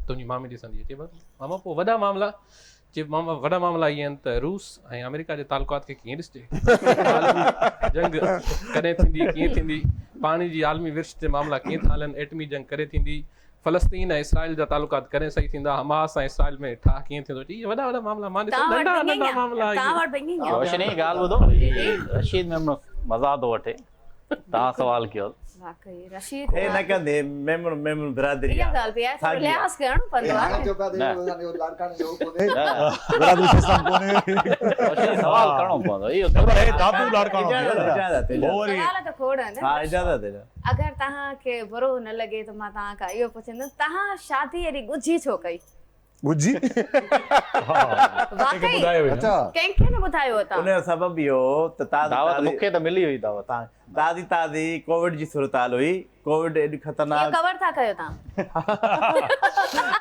تنهنجي مامي ڏسندي اچي بس ماما پوء وڏا معاملا چي ماما وڏا معاملا اهي آهن ته روس ۽ آمريڪا جي تعلقات کي ڪيئن ڏسجي عالمي جنگ ڪڏهن ٿيندي ڪيئن ٿيندي پاڻي جي عالمي ورڇ تي معاملا ڪيئن ٿا هلن ايٽمي جنگ ڪڏهن ٿيندي فلسطين ۽ اسرائيل جا تعلقات ڪڏهن صحيح ٿيندا حماس ۽ اسرائيل ۾ ٺاهه ڪيئن ٿيندو چي اهي وڏا وڏا معاملا مان ڏسان ننڍا ننڍا معاملا اهي روشني ڳالهه ٻڌو رشيد ميمڻ مزا ٿو وٺي توهان سوال ڪيو. واقعي رشيد هي نه ڪندي ميمڻ ميمڻ برادري اها ڳالهه به آهي ٿورو لحاظ ڪرڻو پوندو آهي. برادري سسٽم ڪونهي. روشني سوال ڪرڻو پوندو اهو هي دادو لاڙڪاڻو اجازت سوال ته کوڙ آهن. ها اجازت اگر توهان کي برو نه لڳي ته مان توهان کان اهو پڇندس توهان شادي ايڏي ڳجهي ڇو ڪئي؟ ڳجهي؟ واقعي ڪنهن کي نه ٻڌايو هو توهان؟ ان جو سبب اهو هو ته تازي دعوت مون کي ته ملي هئي دعوت. تازي تازي ڪووڊ جي صورتحال هئي ڪووڊ ايڏي خطرناڪ. اهو ڪور ٿا ڪيو توهان.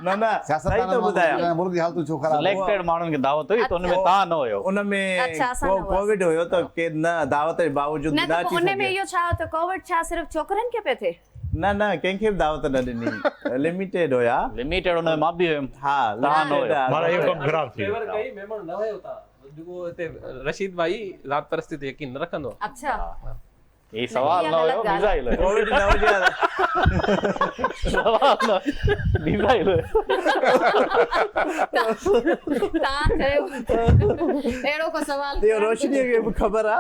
نه نه صحيح ٿو ٻڌايان. ملڪ جي حالتون ڇو خراب سليڪٽيڊ ماڻهن کي دعوت هئي ته ان ۾ توهان نه هيو. ان ۾ ڪووڊ هيو ته ڪير نه دعوت جي باوجود به نه اچي سگهيو. نه ته پوء ان ۾ اهو ڇا هو ته ڪووڊ ڇا صرف ڇوڪرن کي پيو ٿئي؟ نه نه ڪنهن کي به دعوت نه ڏني لميٽيڊ هيا. لميٽيڊ ان ۾ مان به هيم. ها توهان نه هيو. معنيٰ اهو ڪم خراب ٿي ويو. فيور ڪئي ميمڻ نه هيو توهان جيڪو هتي رشيد ڀائي ذات پرستي تي يقين نه رکندو. اڇا. هي سوال نه هيو ميزائل هيو. ڪووڊ نه هجي ها سوال نه ميزائل هيو. تان چيو اهڙو ڪو سوال اهو روشني کي به خبر آ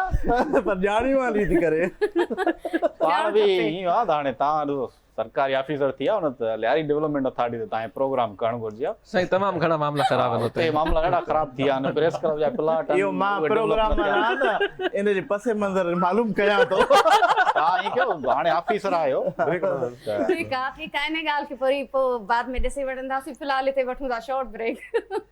پر ڄاڻي واڻي ٿي ڪري. پاڻ به ائين آ ته هاڻي تان ڏسو. سرڪاري آفيسر ٿي آ ان ته لياري ڊولپمينٽ اٿارٽي تي تانجي پروگرام ڪرڻ گهرجي ها. سائين تمام گهڻا معاملا خراب آهن اتي. معاملا ڏاڍا خراب ٿي ويا آهن پريس ڪلب جا پلاٽ آهن اهو مان پروگرام مان نه ته ان جي پس منظر معلوم ڪيان ٿو. تان ائين ڪيو هاڻي آفيسر آهيو. ٺيڪ آ ٺيڪ آ ان ڳالهه کي وري پوء بعد ۾ ڏسي وٺنداسين في الحال هتي وٺون ٿا شارٽ بريڪ.